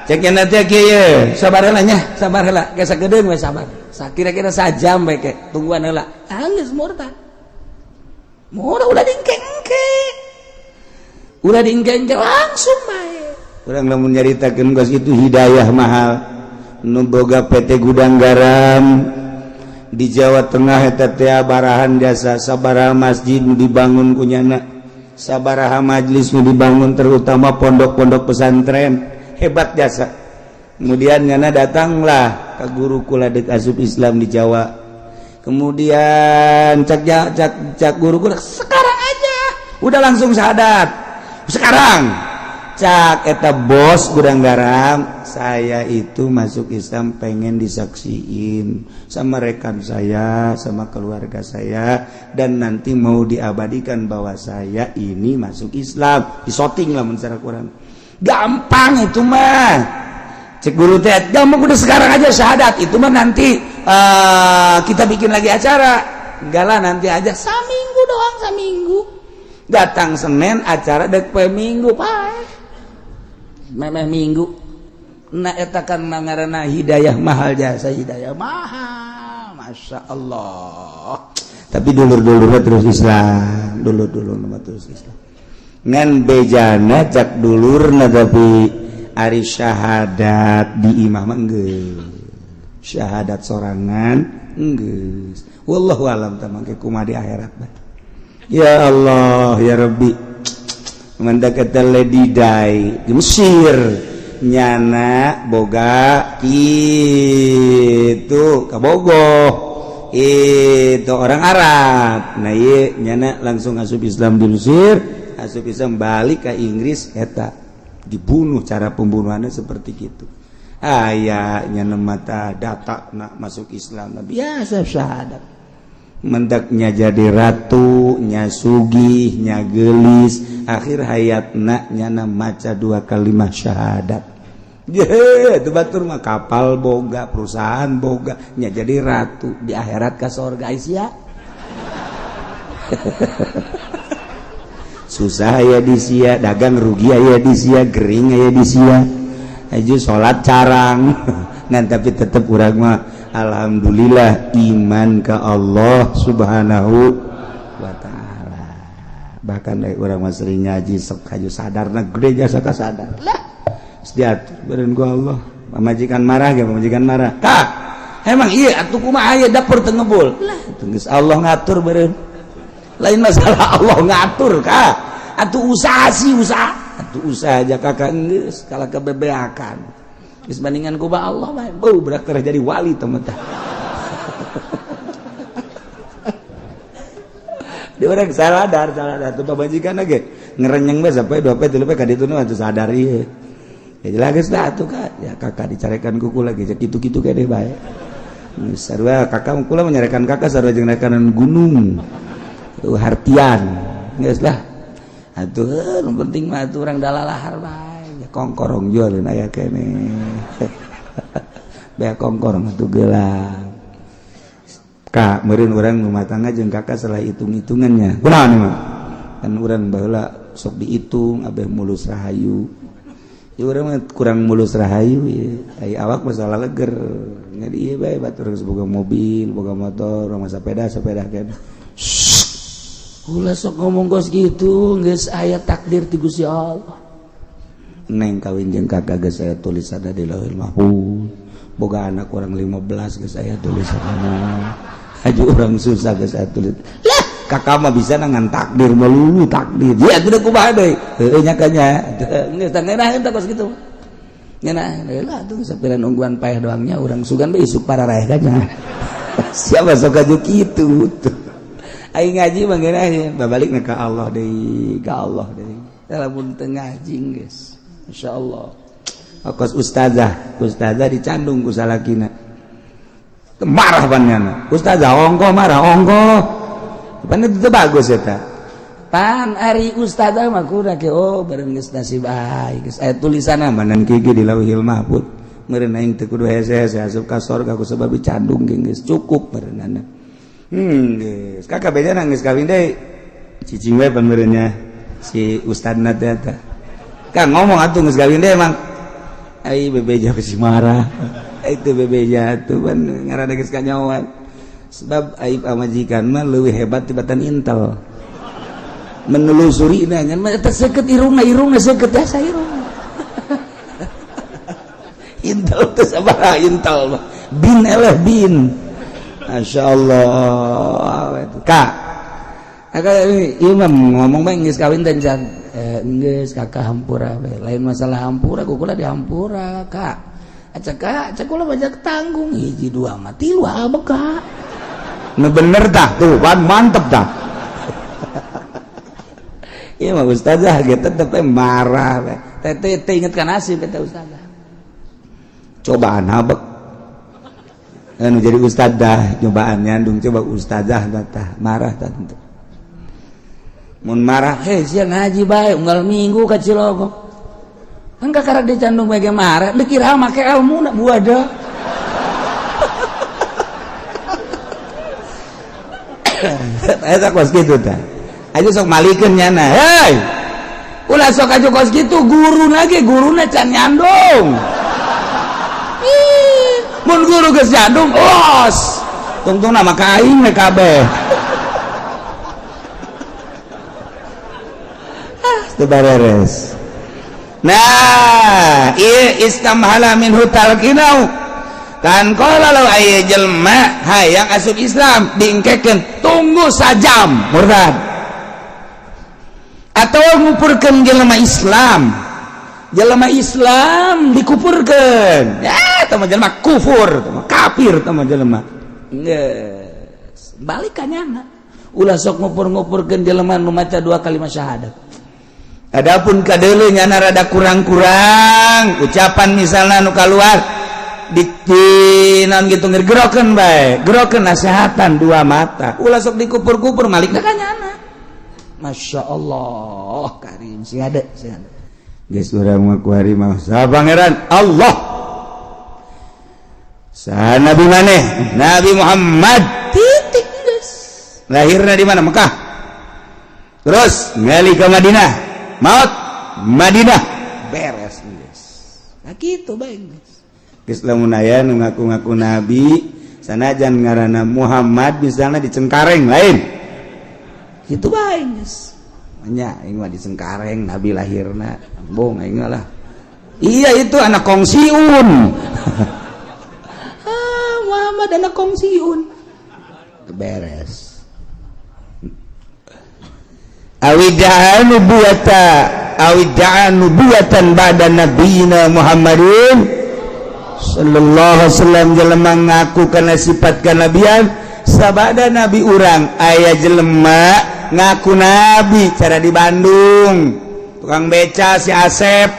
Cek nya teh kieu, sabar heula nya, sabar heula, geus sagedeung we sabar. Sakira-kira sajam bae ke, tungguan heula. Ah geus murtad. Murtad ulah diengke-engke. Ulah diengke-engke langsung bae. Urang lamun nyaritakeun geus itu hidayah mahal. Nu boga PT Gudang Garam di Jawa Tengah eta teh barahan jasa sabaraha masjid nu dibangun kunyana, sabaraha majlis nu dibangun, terutama pondok-pondok pesantren, hebat jasa. Kemudian nyana datanglah ke guru kula deuk asup Islam di Jawa. Kemudian cak cak cak guru kula, sekarang aja udah langsung syahadat sekarang. Cak eta bos Gudang Garam, saya itu masuk Islam pengen disaksiin sama rekan saya, sama keluarga saya, dan nanti mau diabadikan bahwa saya ini masuk Islam, disoting lah secara kurang gampang itu mah. Cek guru teh, gampang, udah sekarang aja syahadat, itu mah nanti kita bikin lagi acara. Enggak lah, nanti aja, saminggu doang, saminggu. Datang Senin, acara dek poe Minggu, pak memeh Minggu. Nah, eta kan ngaranna hidayah mahal, jasa hidayah mahal, Masya Allah. Tapi dulur-dulurnya terus Islam, dulur-dulur nama terus Islam ngan bejana cak dulurna, tapi ari syahadat di imah mah geus syahadat sorangan geus. Wallahu alam tah mangke kumaha di akhirat bah. Ya Allah ya Rabbi. Mantak eta Lady Di di Mesir nyana boga gitu kabogoh itu orang Arab. Nah, iya nyana langsung asup Islam di Mesir, asup Islam balik ke Inggris, eta dibunuh, cara pembunuhannya seperti gitu. Aya nyana mata data nak masuk Islam biasa syahadat, mendaknya jadi ratu nya, sugih nya, gelis, akhir hayatna nyana maca dua kalimat syahadat. Ye, itu batur mah kapal boga, perusahaan boga, nya jadi ratu di akhirat ka sorga Aisyah. Susah aya di sia, dagang rugi aya di sia, gering aya di sia. Aju salat carang. Ngan tapi tetep urang mah alhamdulillah iman ka Allah Subhanahu wa taala. Bahkan urang mah sering ngaji sok haju sadarna gede jasa ka sadar. Lah, diatur beureun ku Allah. Pamajikan marah ge, pamajikan marah. Kak, emang iya atuh kumaha aya dapur teu ngebul. Lah, geus Allah ngatur beureun. Lain masalah Allah ngatur kak. Atuh usaha sih usaha. Atuh usaha aja kakak geus kalah kebebeakan. Geus bandingan ku Allah bae. Beuh berak jadi wali teman teh. Di urang sadar, sadar tuh pamajikan ge ngerenyeng bae sampai 2 poe 3 poe ka ditu nu atuh sadar ieu. Ya jelas geus lah atuh kak. Ya kakak dicarekan kuku lagi kitu-kitu keneh bae. Sarua kakak kula menyarekan kakak sarua jeung rekanan gunung. Hartian geus lah. Atuh nu penting mah atuh urang dalalahar bae. Ya kongkorong jualin aya keneh. Bea kongkorong atuh gelang. Kak meureun urang rumah tangga jeung kakak salah hitung-hitungannya. Kunaon mah? Kan urang baheula sok dihitung abeh mulus rahayu. Ya urang mah kurang mulus rahayu ya. Ai awak masalah leger. Jadi ieu bae batur geus boga mobil, boga motor, urang mah sepeda, sepeda keneh. Ulah sok ngomong kos gitu, geus aya takdir ti Gusti Allah. Neng kawin jeung kakak geus aya tulisanna di Lauhul Mahfuz. Boga anak urang 15 geus aya tulisanna. Haju urang susah geus aya tulis. Lah, kakak mah bisa ngan takdir melulu takdir. Ya atuh kumaha deui? Heueuh nya kanya. Geus tah ngeunah teh kos kitu. Ngeunah lah atuh sapiran ungguan paeh doangnya urang sugan bae isuk pararaeh kanya. Siapa sok aju kitu tuh. Aing ngaji mah ngeunah babalikna ka Allah deui, ka Allah deui. Lamun teu ngaji geus. Insyaallah. Kos ustazah, ustazah dicandung ku salakina. Marah panjana. Ustazah ongko marah ongko. Pan itu bagus eta. Pan ari ustazah mah kudu ke oh bareng geus nasib aing geus aya tulisanna manan kieu di Lauhil Mahfuz. Meureun aing teu kudu hese-hese asup ka sorga ku sebab dicandung geus cukup meureunana. Geus kakak beda nangis kawin deui. Cicing we pan meureunnya si ustadna teh eta. Kang ngomong atuh geus kawin deui emang. Ai bebeja si marah. Itu bebeja atuh pan ngaranna geus kanyawan. Sebab aib pamajikan mah leuwih hebat tibatan intel. Menelusuri nya mah eta seukeut irungna, irungna seukeut jasa irungna. Intel teh sabaraha intel mah. Bin eleh bin. Masya Allah. Kak, kakak ieu mah ngomong bae geus kawin teh can. Geus kakak hampura we. Lain masalah hampura, kukula dihampura, Kak. Acak kak, acak kula banyak tanggung hiji dua mah tilu abek kak. Nu bener tah tuh, pan mantep tah. Ieu mah ustazah ge tetep marah we. Teh teh inget ka nasib eta ustazah. Cobaan habek. Anu jadi ustadzah cobaan nyandung coba ustadzah tah marah tah tentu. Mun marah heh sia ngaji bae unggal minggu ka Cilogok. Kan kakara dicandung bae marah, dikira make ilmu na buada. Eta kos kitu tah. Aja sok malikeun nyana. Hei. Ulah sok aju kos kitu guruna ge guruna can nyandung. Mun guru geus nyandung los. Tungtungna mah ka aing we kabeh. Ah, teu bareres. Nah, ieu istamhala minhu talqinau. Kan qala law aya jelema hayang asup Islam diengkekeun tunggu sajam murtad. Atau ngupurkeun jelema Islam. Jelema Islam dikupurkeun. Ya, tah mah jelema kufur, tah mah kafir tah mah jelema. Geus, balik ka nyana. Ulah sok ngupur-ngupurkeun jelema nu maca dua kalimat syahadat. Adapun kadeuleu nyana rada kurang-kurang ucapan misalna nu kaluar di naon gitu gerokeun bae, gerokeun nasihatan dua mata. Ulah sok dikupur-kupur malikna ka nyana. Masya Allah, karim si ada, si ada. Geus urang mah kuari mah saha pangeran Allah. Saha nabi maneh? Nabi Muhammad. Titik geus. Lahirna di mana? Mekah. Terus ngali ke Madinah, maut Madinah, beres geus. Nah kitu bae geus. Geus lamun aya nu ngaku-ngaku nabi sanajan ngaranna Muhammad misalnya di Cengkareng lain. Kitu bae geus. Nya aing mah di Cengkareng nabi lahirna, embung aing lah. Iya itu anak kongsiun. Ah, Muhammad anak kongsiun. Beres. Awidaan nubuwata awidaan nubuwatan ba'da nabiyina Muhammadin sallallahu alaihi wasallam, jelema ngaku kana sifat kanabian sabada nabi urang. Aya jelema ngaku nabi cara di Bandung, tukang beca si Asep.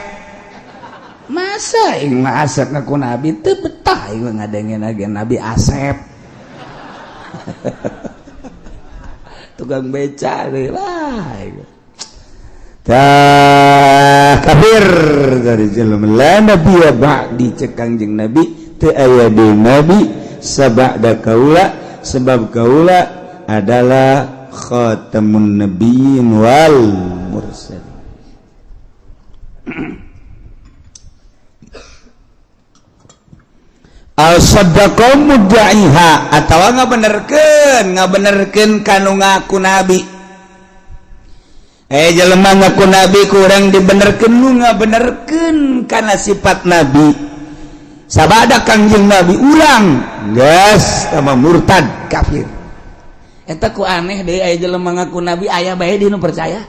Masa aing mah Asep ngaku nabi, teu betah aing mah ngadengen lagi Nabi Asep tukang beca deui lah. Tah kafir dari jelema. La nabiyya ba'di, cek Kangjeng Nabi, teu aya deui nabi sabada kaula, sebab kaula adalah khatamun nabiyyin wal mursalin. Al saddaqa mudda'iha atawa ngabenerkeun kanu ngaku nabi. Jelema ngaku nabi kurang dibenerkeun nu ngabenerkeun kana sifat nabi sabada Kangjeng Nabi urang geus sama murtad kafir. Eta ku aneh deui, aya jelema ngaku nabi aya bae di nu percaya.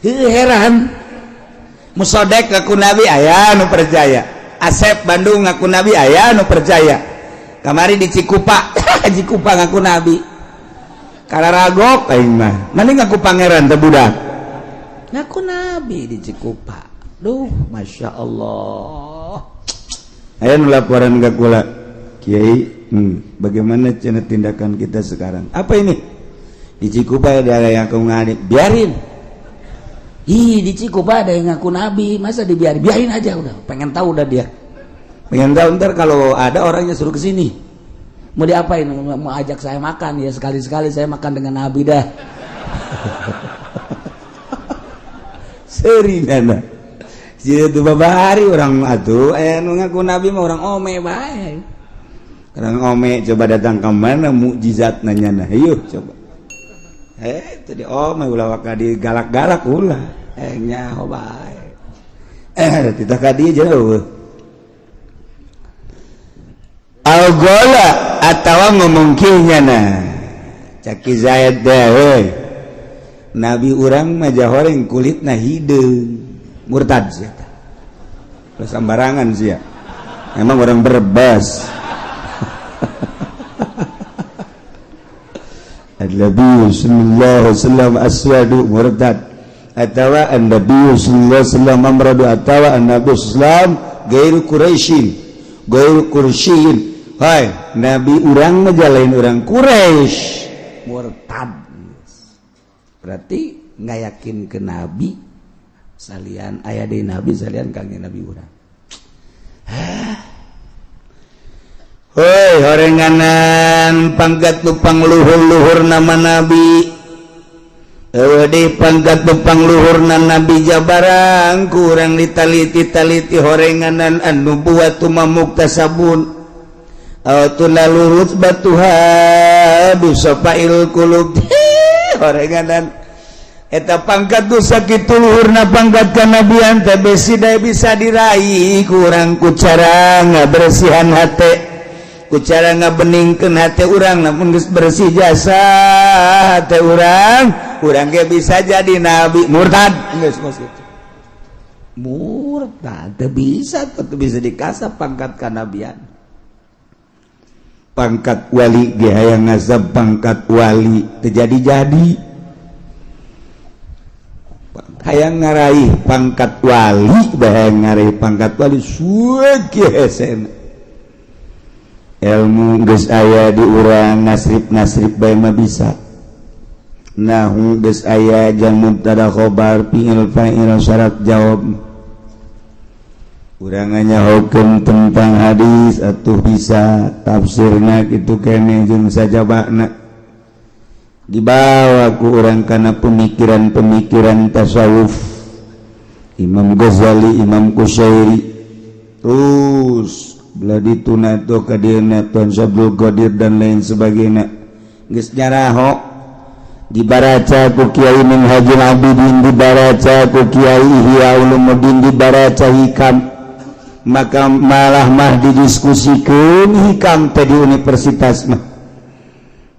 Heuh, heran. Musodek ngaku nabi aya nu percaya. Asep Bandung ngaku nabi aya nu percaya. Kamari di Cikupa, Cikupa ngaku nabi. Kararagok aing mah. Mending ngaku pangeran teh budak. Ngaku nabi di Cikupa. Duh, Masya Allah. Aya nu laporan ka kula. Kiai, bagaimana cenah tindakan kita sekarang? Apa ini? Di Cikupa ada yang ngaku nabi, biarin. Ih, di Cikupa ada yang ngaku nabi, masa dibiarin? Biarin aja udah. Pengen tahu udah dia. Pengen tahu ntar kalau ada orangnya suruh ke sini. Mau diapain? Mau ajak saya makan ya, sekali-sekali saya makan dengan nabi dah. Seri nana. Itu babari orang atuh aya nu ngaku nabi mah orang ome bae. Orang ome coba datang ke mana mukjizat nanya nah, yuk coba. Tadi ome ulah waka digalak-galak ulah. Nyaho bae. Titah ka dieu jauh. Al-gola atawa ngomong kieu nyana. Caki Zaid deh heuy. Nabi urang mah jahoreng kulitna hideung. Murtad sia tah. Sambarangan sia. Emang orang Brebes. Nabi sallallahu alaihi wasallam aswadu murtad atawa an-nabi sallallahu alaihi wasallam amradu atawa an-nabi sallam gairu quraisyin gairu quraisyin. Hai, nabi urang mah lain urang Quraisy, murtad. Berarti nggak yakin ke nabi salian aya deui nabi salian kangjeng nabi urang. Hoi horenganan pangkat lupang luhur-luhur nama nabi. Eueuh deui pangkat lupang luhurna nabi jabarang kurang ditaliti-taliti horenganan anu buat muktasabun. Aw tunalu rutbatuha bisafail qulub. Horenganan eta pangkat nu sakitu luhurna pangkat kanabian teh besi bisa diraih kurang ku cara ngabersihan hate. Ku cara ngabeningkeun hate urang, namun geus bersih jasa hate urang, urang ge bisa jadi nabi. Murtad geus kos kitu. Murtad teu bisa, teu bisa dikasap pangkat kanabian. Pangkat wali ge hayang ngazab pangkat wali teu jadi-jadi. Hayang ngaraih pangkat wali, hayang ngaraih pangkat wali suwe hesena. Ilmu geus aya di urang, nasrib-nasrib bae mah bisa. Nahu geus aya jang mubtada khobar fi'il fa'il syarat jawab. Urang nyahokeun tentang hadis atuh bisa tafsirna kitu keneh jeung sajabana. Dibawa ku urang karena pemikiran-pemikiran tasawuf Imam Ghazali, Imam Kusyairi, terus belah dituna tuh ka dieuna Tuan Abdul Qadir dan lain sebagainya. Geus nyaraho, dibaraca ku Kiai Minhajul Abidin, dibaraca ku Kiai Ihya Ulumuddin, dibaraca Hikam, maka malah mah didiskusikeun Hikam teh di universitas mah.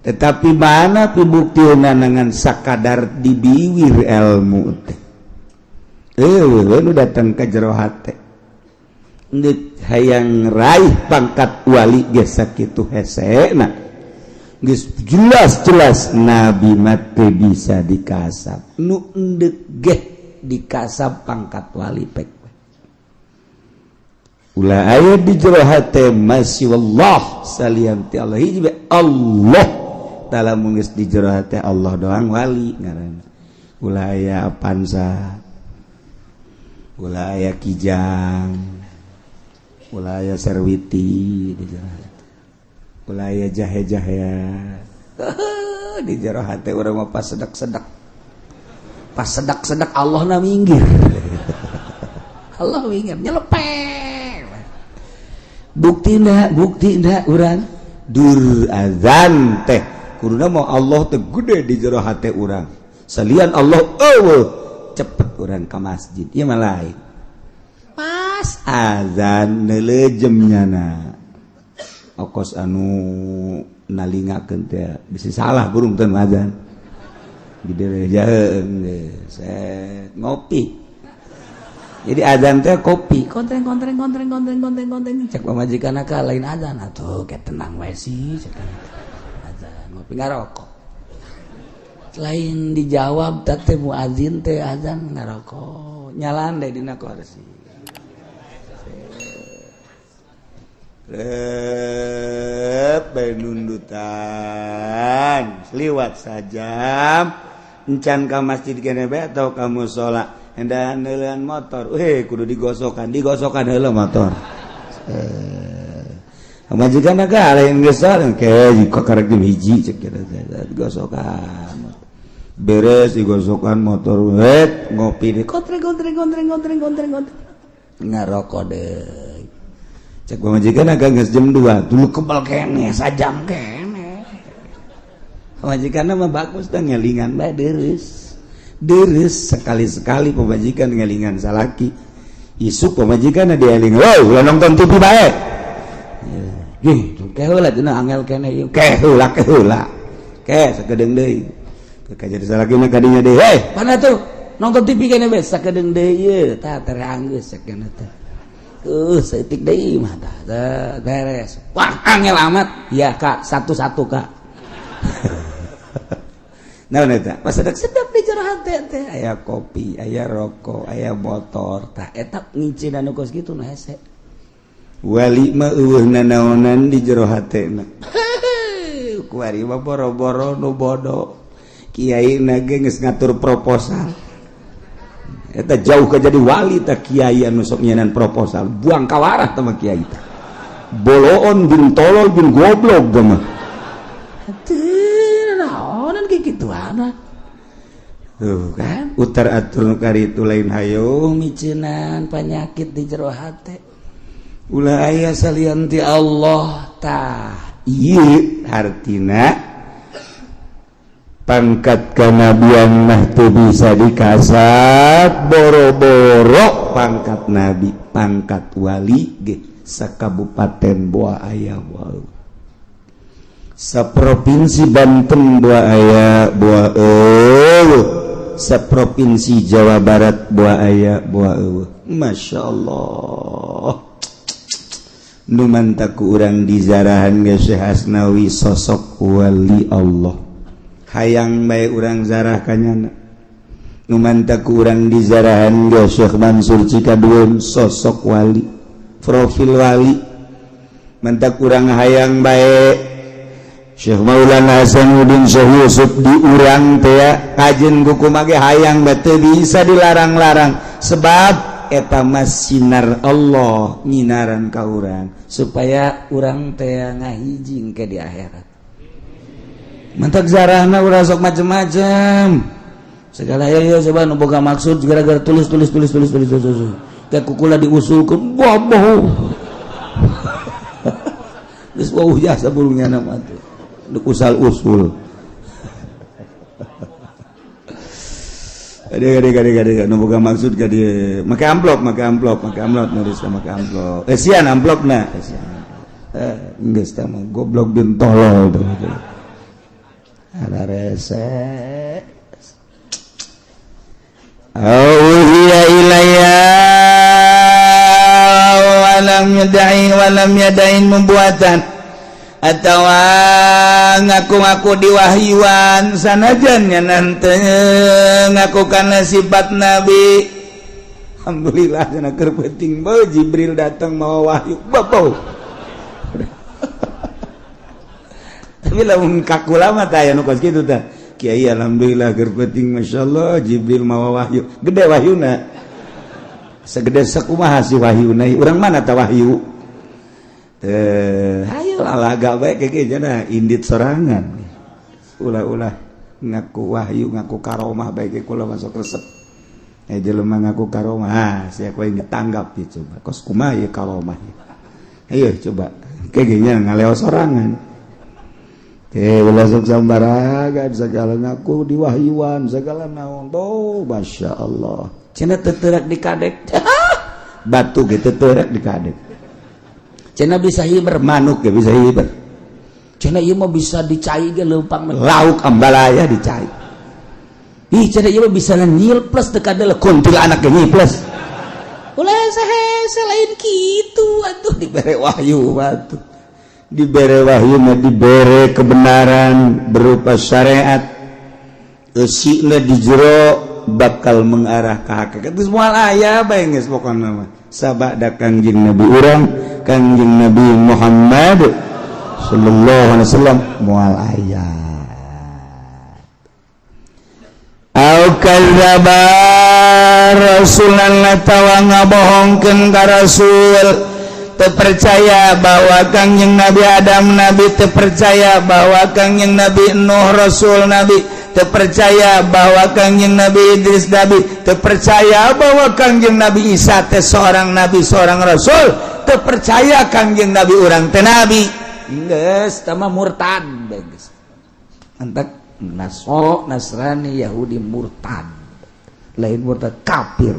Tetapi mana pibuktina dengan sakadar dibiwir ilmu teh, eh, nu datang ke jero hate. Ndek hayang raih pangkat wali ge sakitu hesena. Geus jelas-jelas nabi mah teu bisa dikasab, nu endek ge dikasab pangkat wali pek. Ulah aya di jero hate masih wallah, salian ti Allah hiji bae Allah. Dalam geus di jero hate Allah doang, wali ngaranna. Ulah aya Avanza, ulah aya Kijang, ulah aya Serwiti di jero hate, ulah aya jahe-jahe di jero hate urang mah. Pas sedak-sedak, pas sedak-sedak, Allah na minggir, Allah minggir nyelepeng. Bukti ndak? Bukti ndak urang dur azan teh kuduna mau Allah teh gede di jero hate urang, salian Allah eueuh, cepet urang ka masjid. Ieu mah lain, pas azan neuleujem nyana okos anu nalingakeun teh bisa salah burung teh azan gede jaheung set ngopi. Jadi azan teh kopi kontreng kontreng kontreng kontreng kontreng kontreng. Cek pamajikan ka lain azan atuh, kayak tenang wae sih. Cek azan ngopi ngarokok, lain dijawab teh muazin teh azan ngarokok, nyalan deh dina kursi. Rep bae nundutan liwat sajam encan ka masjid kene bae atau ka musala, hendak neuleun motor, weh, kudu digosokan, digosokan heula motor. Eh, majikan ka lain geus ke kok karek jam 1, cek kira digosokan, beres digosokan motor, wet ngopi deh, kontreng kontreng kontreng kontreng kontreng kontreng, ngarokok deh. Cek pamajikan agak geus jam 2 dulu, kebal kene sajam kene. Pamajikan mah bagus dah, ngelingan bae deres deres. Sekali-sekali pamajikan ngelingan salaki, isuk pamajikan dieling, "Wow, ulah nonton TV bae." Gih, ke heula cenah, angel kene ieu, ke heula, ke heula ke sakedeung deui. Ke jadi salaki mah kadinya deui, "Hei, mana tuh nonton TV kene bae." Sakedeung deui ieu tah tere anggeus sakeuna teh. Saeutik deui mah tah beres. Wah, angel amat ya, Kak, satu-satu, Kak. Nah, eta pas sedap-sedap di jero hate teh aya kopi, aya rokok, aya motor, tah eta ngicin anu kos kitu nu hese. Wali mah eueuh nanaonan di jero hatena. Kuari mah boro-boro nu bodoh. Kiai na ge geus ngatur proposal. Eta jauh ke jadi wali tah kiai anu sok nyenan proposal, buang kawarah tah mah kiai tah. Boloon bin tolol bin goblok tah mah. Teu naonan kayak gituan. Tuh kan, utar atur nu itu lain hayo miceunan penyakit di jero hate. Ulah aya salian ti Allah tah. Ieu hartina pangkat kanabian mah teu bisa dikasab, boro-boro pangkat nabi, pangkat wali ge sakabupaten boa aya, boa saprovinsi Banten boa aya, boa eueuh saprovinsi Jawa Barat boa aya, boa eueuh. Masya Allah, nu mantak ku urang dizarahan ge Syekh Asnawi sosok wali Allah, hayang bae urang zarah kanyana. Nu mantak ku urang dizarahan ge Syekh Mansur Cikadueun sosok wali, profil wali, mantak urang hayang bae Syekh Maulana Hasanuddin, Syekh Yusuf di urang teh kajen kuku ge hayang bae, teu bisa dilarang-larang, sebab eta mah sinar Allah nyinaran ka urang supaya urang teh ngahijing ke di akhirat. Mantak zarahna ulah sok macem-macem. Segala ya ya coba nu boga maksud gara-gara tulis tulis tulis tulis tulis tulis. Tulis. Kayak kukula diusulkeun boboh. Geus wauh jasa burungnya nama tuh. Duk usal usul. Adik adik adik adik nu boga maksud ka dieu. Make amplop, make amplop, make amplop nulis make amplop. Esian amplopna, esian. Geus tah mah goblok bin tolol tuh. Ada rese. Auhiya ilayya walam yada'in walam yada'in membuatan atau ngaku-ngaku diwahyuan sanajan nya nanti ngaku karena sifat nabi. Alhamdulillah cenah keur penting bae Jibril datang mau wahyu babo. Tapi lamun kaku lama tah aya nu kos kitu tah. Kiai alhamdulillah keur penting masyaallah Jibril mawa wahyu. Gede wahyuna. Segede sakumaha si wahyuna? Urang mana tah wahyu? Teh, hayo alaga bae keke cenah indit sorangan. Ulah-ulah ngaku wahyu, ngaku karomah bae ke kula masuk resep. Jelema ngaku karomah, ah sia kowe ditanggap ya coba. Kos kumaha ieu karomah? Ayo coba. Keke nya ngaleo sorangan. Ulah sok sambaragan segala ngaku diwahyuan segala naon. Oh, Masya Allah. Cenah teterak di kadek. Batu ge teterak di kadek. Cenah bisa hiber manuk ge bisa hiber. Cenah ieu mah bisa dicai ge leumpang lauk ambalaya dicai. Ih cenah ieu mah bisa nyil plus teu kadele kuntilanak ge nyil plus. Ulah hese lain kitu atuh dibere wahyu batu. Dibere wahyu mah dibere kebenaran berupa syariat eusina di jero bakal mengarah ke hakikat. Geus moal aya bae geus pokona mah sabada Kangjeng Nabi urang Kangjeng Nabi Muhammad sallallahu alaihi wasallam moal aya. Au kadzdzaba rasulan tawa ngabohongkeun ka rasul. Terpercaya bahwa Kangjeng Nabi Adam nabi, terpercaya bahwa Kangjeng Nabi Nuh rasul nabi, terpercaya bahwa Kangjeng Nabi Idris nabi, terpercaya bahwa Kangjeng Nabi Isa teh seorang nabi seorang rasul, terpercaya Kangjeng Nabi urang teh nabi. Geus tah mah murtad geus. Antak Nasoro Nasrani Yahudi murtad. Lain murtad kafir.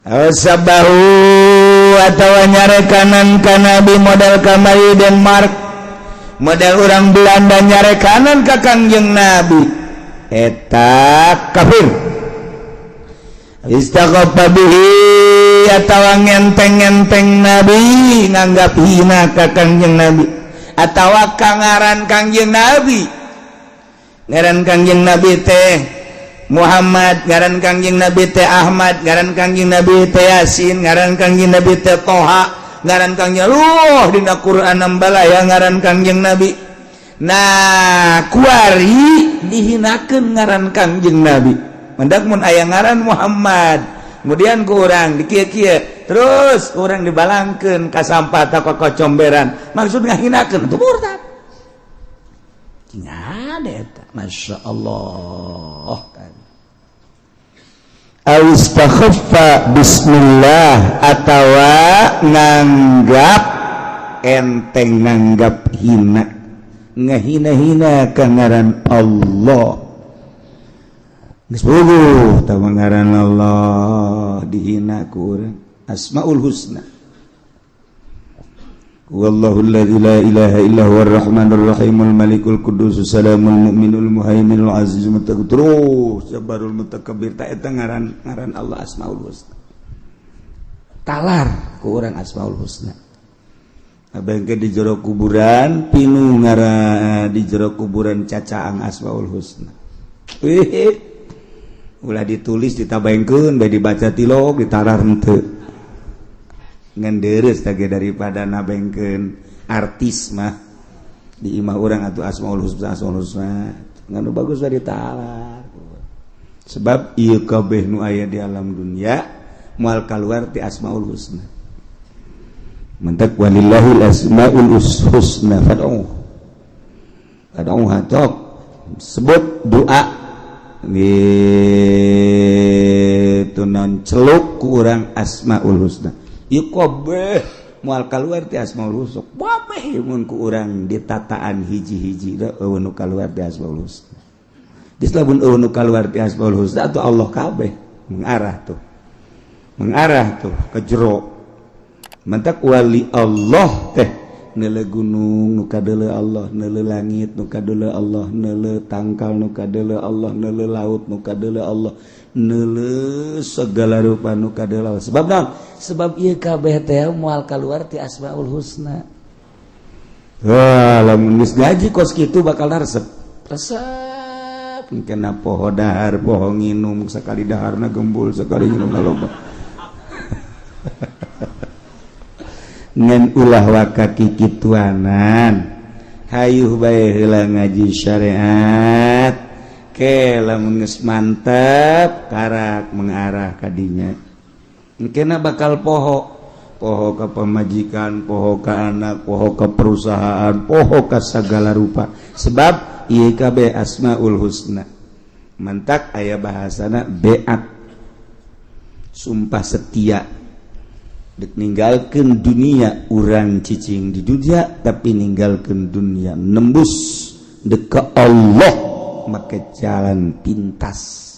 Sabahu atawa nyarekanan ka nabi model kamari Denmark model orang Belanda nyarekanan ka Kangjeng Nabi eta kafir. Istaqafa bihi atawa ngenteng-ngenteng nabi nganggap hina ka Kangjeng Nabi atawa kangaran Kangjeng Nabi ngaran Kangjeng Nabi teh Muhammad, ngaran Kangjeng Nabi teh Ahmad, ngaran Kangjeng Nabi teh Yasin, ngaran Kangjeng Nabi teh Toha, ngaran Kangjeng Luh dina Quran ambalaya ngaran Kangjeng Nabi. Nah, kuari dihinakeun ngaran Kangjeng Nabi. Mendak mun aya ngaran Muhammad, kemudian ku urang dikieu-kieu, terus urang dibalangkeun ka sampah ta ka kocomberan, maksud ngahinakeun itu murtad. Ada eta, Masya Allah. Awistakhaffa bismillah atawa nganggap enteng nganggap hina ngahina-hina ka ngaran Allah. Geus puguh tah ngaran Allah dihina ku urang. Asmaul Husna. Wallahu alladzi la ilaha illa huwar rahmanur rahimul malikul quddus salamul mu'minul muhaiminul azizul mutakabbir jabbarul mutakabbir. Ta eta ngaran ngaran Allah Asmaul Husna. Talar ku urang Asmaul Husna. Abengke di jero kuburan pinu ngaran di jero kuburan cacaang Asmaul Husna. Wih, ulah ditulis ditabaengkeun bae dibaca tilok ditarar henteu. Ngan deres tage daripada nabengkeun artis mah di imah urang atuh Asmaul Husna Asmaul Husna ngan bagus bae ditalar. Sebab ieu kabeh nu aya di alam dunia moal kaluar ti Asmaul Husna. Mentak walillahil asmaul husna fad'u. Kadang cok sebut doa gitu non celuk ku urang Asmaul Husna. Ieu kabeh moal kaluar ti Asmaul Husna. Kabeh mun ku urang ditataan hiji-hiji euweuh nu kaluar ti Asmaul Husna. Geus lamun euweuh nu kaluar ti Asmaul Husna atuh Allah kabeh mengarah tuh. Mengarah tuh ke jero. Mantak wali Allah teh neuleu gunung nu kadeuleu Allah, neuleu langit nu kadeuleu Allah, neuleu tangkal nu kadeuleu Allah, neuleu laut nu kadeuleu Allah, neuleu segala rupa nu kadeuleu Allah. Sebab naon? Sebab ieu kabeh teh moal kaluar ti Asmaul Husna. Wah, lamun geus ngaji kos kitu bakal resep. Resep kena poho dahar, poho nginum, sekali daharna gembul, sekali nginum loba. Ngan ulah waka kikituanan, hayuh bae heula ngaji syariat. Ke lamun geus mantep karak mengarah ka dinya. Engkena bakal poho, poho ka pamajikan, poho ka anak, poho ka perusahaan, poho ka sagala rupa. Sebab ieu kabeh Asmaul Husna. Mantak aya bahasana beat, sumpah setia. Dek ninggalkeun dunia urang cicing di dunia, tapi ninggalkeun dunia nembus dek ke Allah make jalan pintas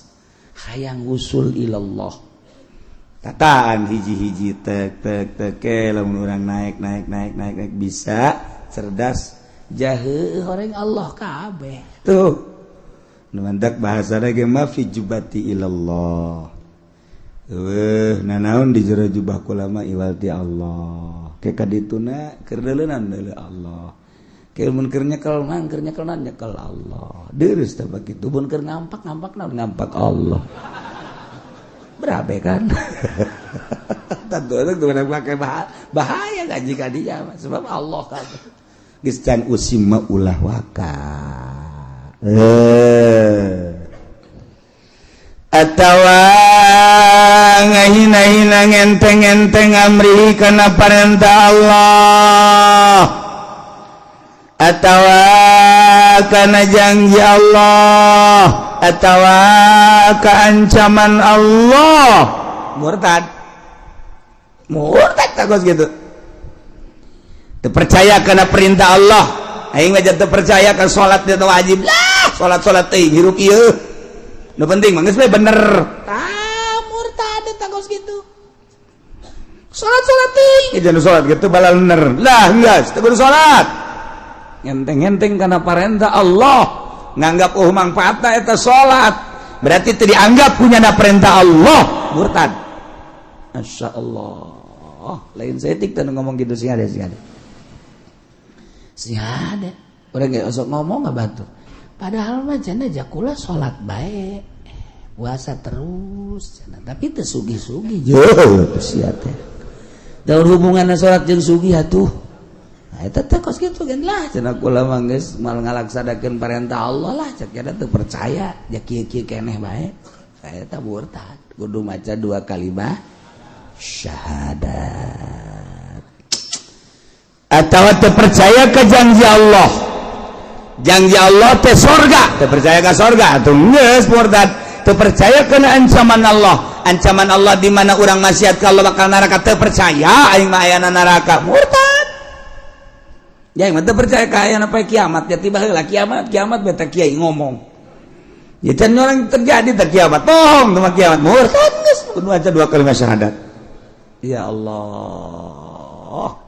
hayang usul ilallah. Tataan hiji-hiji tek tek tek ke lamun urang naik naik naik naik naik bisa cerdas jahe horeng Allah kabeh tuh. Nu mantak bahasana ge mah fi jubati ilallah. Eueuh nanaon di jero jubah kula mah iwal ti Allah. Ke kadituna keur deuleunan deuleu Allah. Ke mun keur nyekel mah keur nyekel nyekel Allah. Deurus teh bakitu mun keur ngampak ngampak naon ngampak Allah. Berabe kan? Tentu itu pakai bahaya ngaji ka dinya sebab Allah kan. Geus can usim mah ulah waka. Atawa ngahina-hina ngenteng-ngenteng amri kana parentah Allah, atawa kana janji Allah, atawa keancaman Allah. Murtad, murtad takut gitu. Teu percaya kana perintah Allah. Aing mah teu percaya ka salat teh wajib lah, salat-salat teh hirup ieu. Nu penting mah geus we bener. Tah murtad eta kos kitu. Salat-salat teuing jangan salat gitu balal bener. Lah geus teu kudu salat. Ngenteng-ngenteng kana parentah Allah, nganggap oh mangfaatna eta salat. Berarti teu dianggap punya na perintah Allah, murtad. Masya Allah. Lain setik teh ngomong gitu sih ada sih ada. Sih ada. Urang ge osok ngomong enggak batur. Padahal mah cenah jakula salat bae. Puasa terus cenah, tapi teu sugih-sugih. Yo, sia teh. Daur hubunganna salat jeung sugih atuh. Nah, eta teh kos kitu gen lah cenah kula mah geus moal ngalaksanakeun perintah Allah lah cek eta teu percaya ja kieu-kieu keneh bae. Saya teh murtad, kudu maca dua kalimat syahadat. Atawa teu percaya ke janji Allah. Janji Allah teh sorga, teu percaya ka sorga atuh geus murtad. Teu percaya kana ancaman Allah. Ancaman Allah di mana urang maksiat ka Allah bakal neraka, teu percaya aing mah ayana neraka, murtad. Ya aing mah teu percaya ka ayana poe kiamat, ya tiba heula kiamat, kiamat beta kiai ngomong. Ya can orang terjadi teh kiamat, bohong teh kiamat, murtad geus kudu maca dua kalimat syahadat. Ya Allah.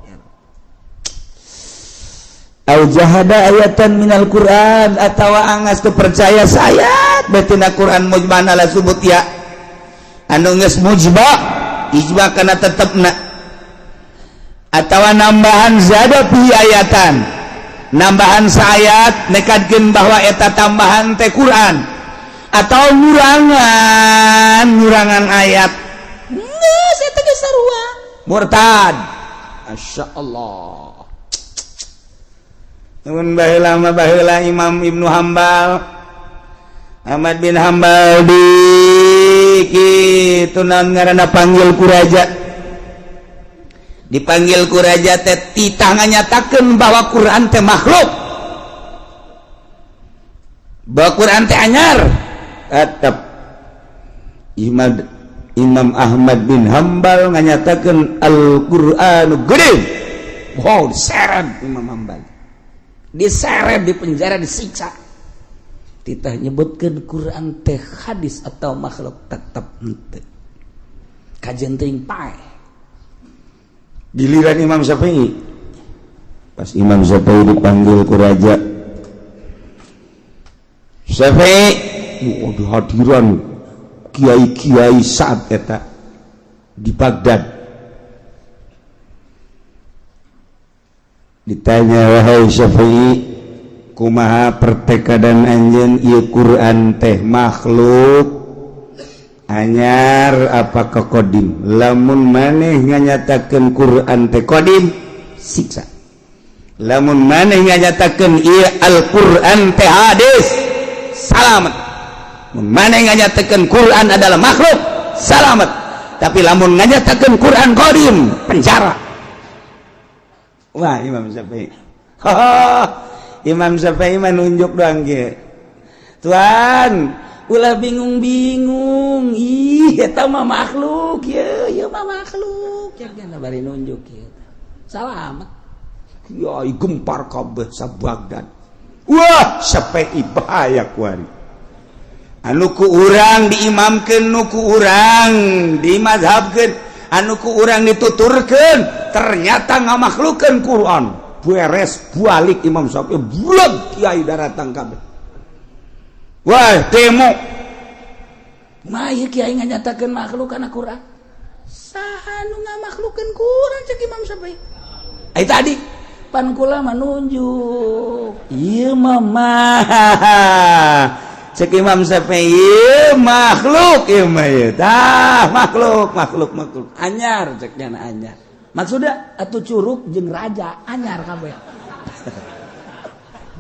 Au jahada ayatan minal Quran, atawa angas teu percaya sayat betina Quran mujman ala subut ya anu geus mujba ijma kana tetepna, atawa nambahan zada fi ayatan, nambahan saayat nekadkeun bahwa eta tambahan teh Quran, atau ngurangan ayat geus eta geus sarua murtad. Masya Allah. Mun baheula mah baheula Imam Ibnu Hambal, Ahmad bin Hambal di kitu naon ngaranna panggil ku raja. Dipanggil ku raja teh titah nganyatakeun bahwa Quran teh makhluk. Bahwa Quran teh anyar tetep. Imam Ahmad bin Hambal nganyatakeun Al-Qur'anu gede. Wow, diseret Imam Hambal. Diseret di penjara, disiksa. Titah nyebutkeun Quran teh hadis atau makhluk tetep henteu. Kajen teuing paeh. Giliran Imam Syafi'i. Pas Imam Syafi'i dipanggil ku raja. Syafi'i, oh, hadiran kiai-kiai saat eta di Baghdad. Ditanya, wahai Syafi'i, kumaha pertekadan anjeun ieu Quran teh makhluk anyar apa kodim? Lamun maneh nganyatakeun Quran teh kodim, siksa. Lamun maneh nganyatakeun ieu Al-Quran teh hadis, salamet. Mun maneh nganyatakeun Quran adalah makhluk, salamet. Tapi lamun nganyatakeun Quran kodim, penjara. Wah, Imam Syafi'i. Imam Syafi'i mah nunjuk doang ge. Tuan, ulah bingung-bingung. Ih, eta mah makhluk ye, ieu mah makhluk. Ya kana bari nunjuk kieu. Salamet. Kiai gempar kabeh sa Baghdad. Wah, Syafi'i bahaya kuari. Anu ku urang diimamkeun, nu ku urang dimazhabkeun, anu ku urang dituturkeun, ternyata ngamakhlukeun Quran. Beres balik Imam Syafi'i, buleg kiai daratang kabeh. Wah, demo. Mah ieu kiai nganyatakeun makhluk kana Quran. Saha nu ngamakhlukeun Quran cek Imam Syafi'i? Ai tadi pan kula mah nunjuk. Ieu mah Cek Imam Syafi'i makhluk ieu mah ieu. Tah, makhluk, makhluk, makhluk. Anyar cek nyana anyar. Maksudnya atuh curug jeung raja anyar kabeh.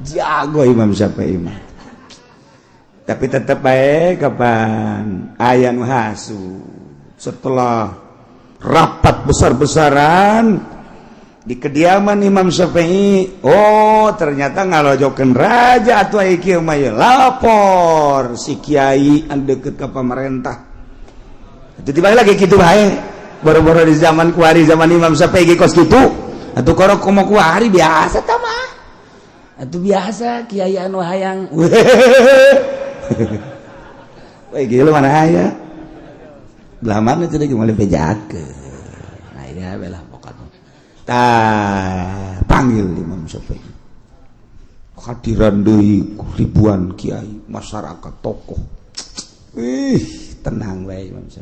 Jago Imam Syafi'i mah. Tapi tetep bae kapan aya nu hasu. Setelah rapat besar-besaran di kediaman Imam Syafi'i, oh ternyata ngalojokeun raja atuh aya kieu mah ieu. Lapor si kiai anu deukeut ka pemerintah. Itu tiba lagi kitu bae. Boro-boro di zaman kuari, zaman Imam Syafi'i ge kos kitu. Atuh korok komo kuari biasa tah mah. Atuh biasa kiai anu hayang. Wah, gila mana aya? Belah mana cenah ge moal bejakeun. Nah, iya belah pokokna. Tah, panggil Imam Syafi'i. Hadiran deui ribuan kiai, masyarakat, tokoh. Ih, tenang bae Imam Syafi'i.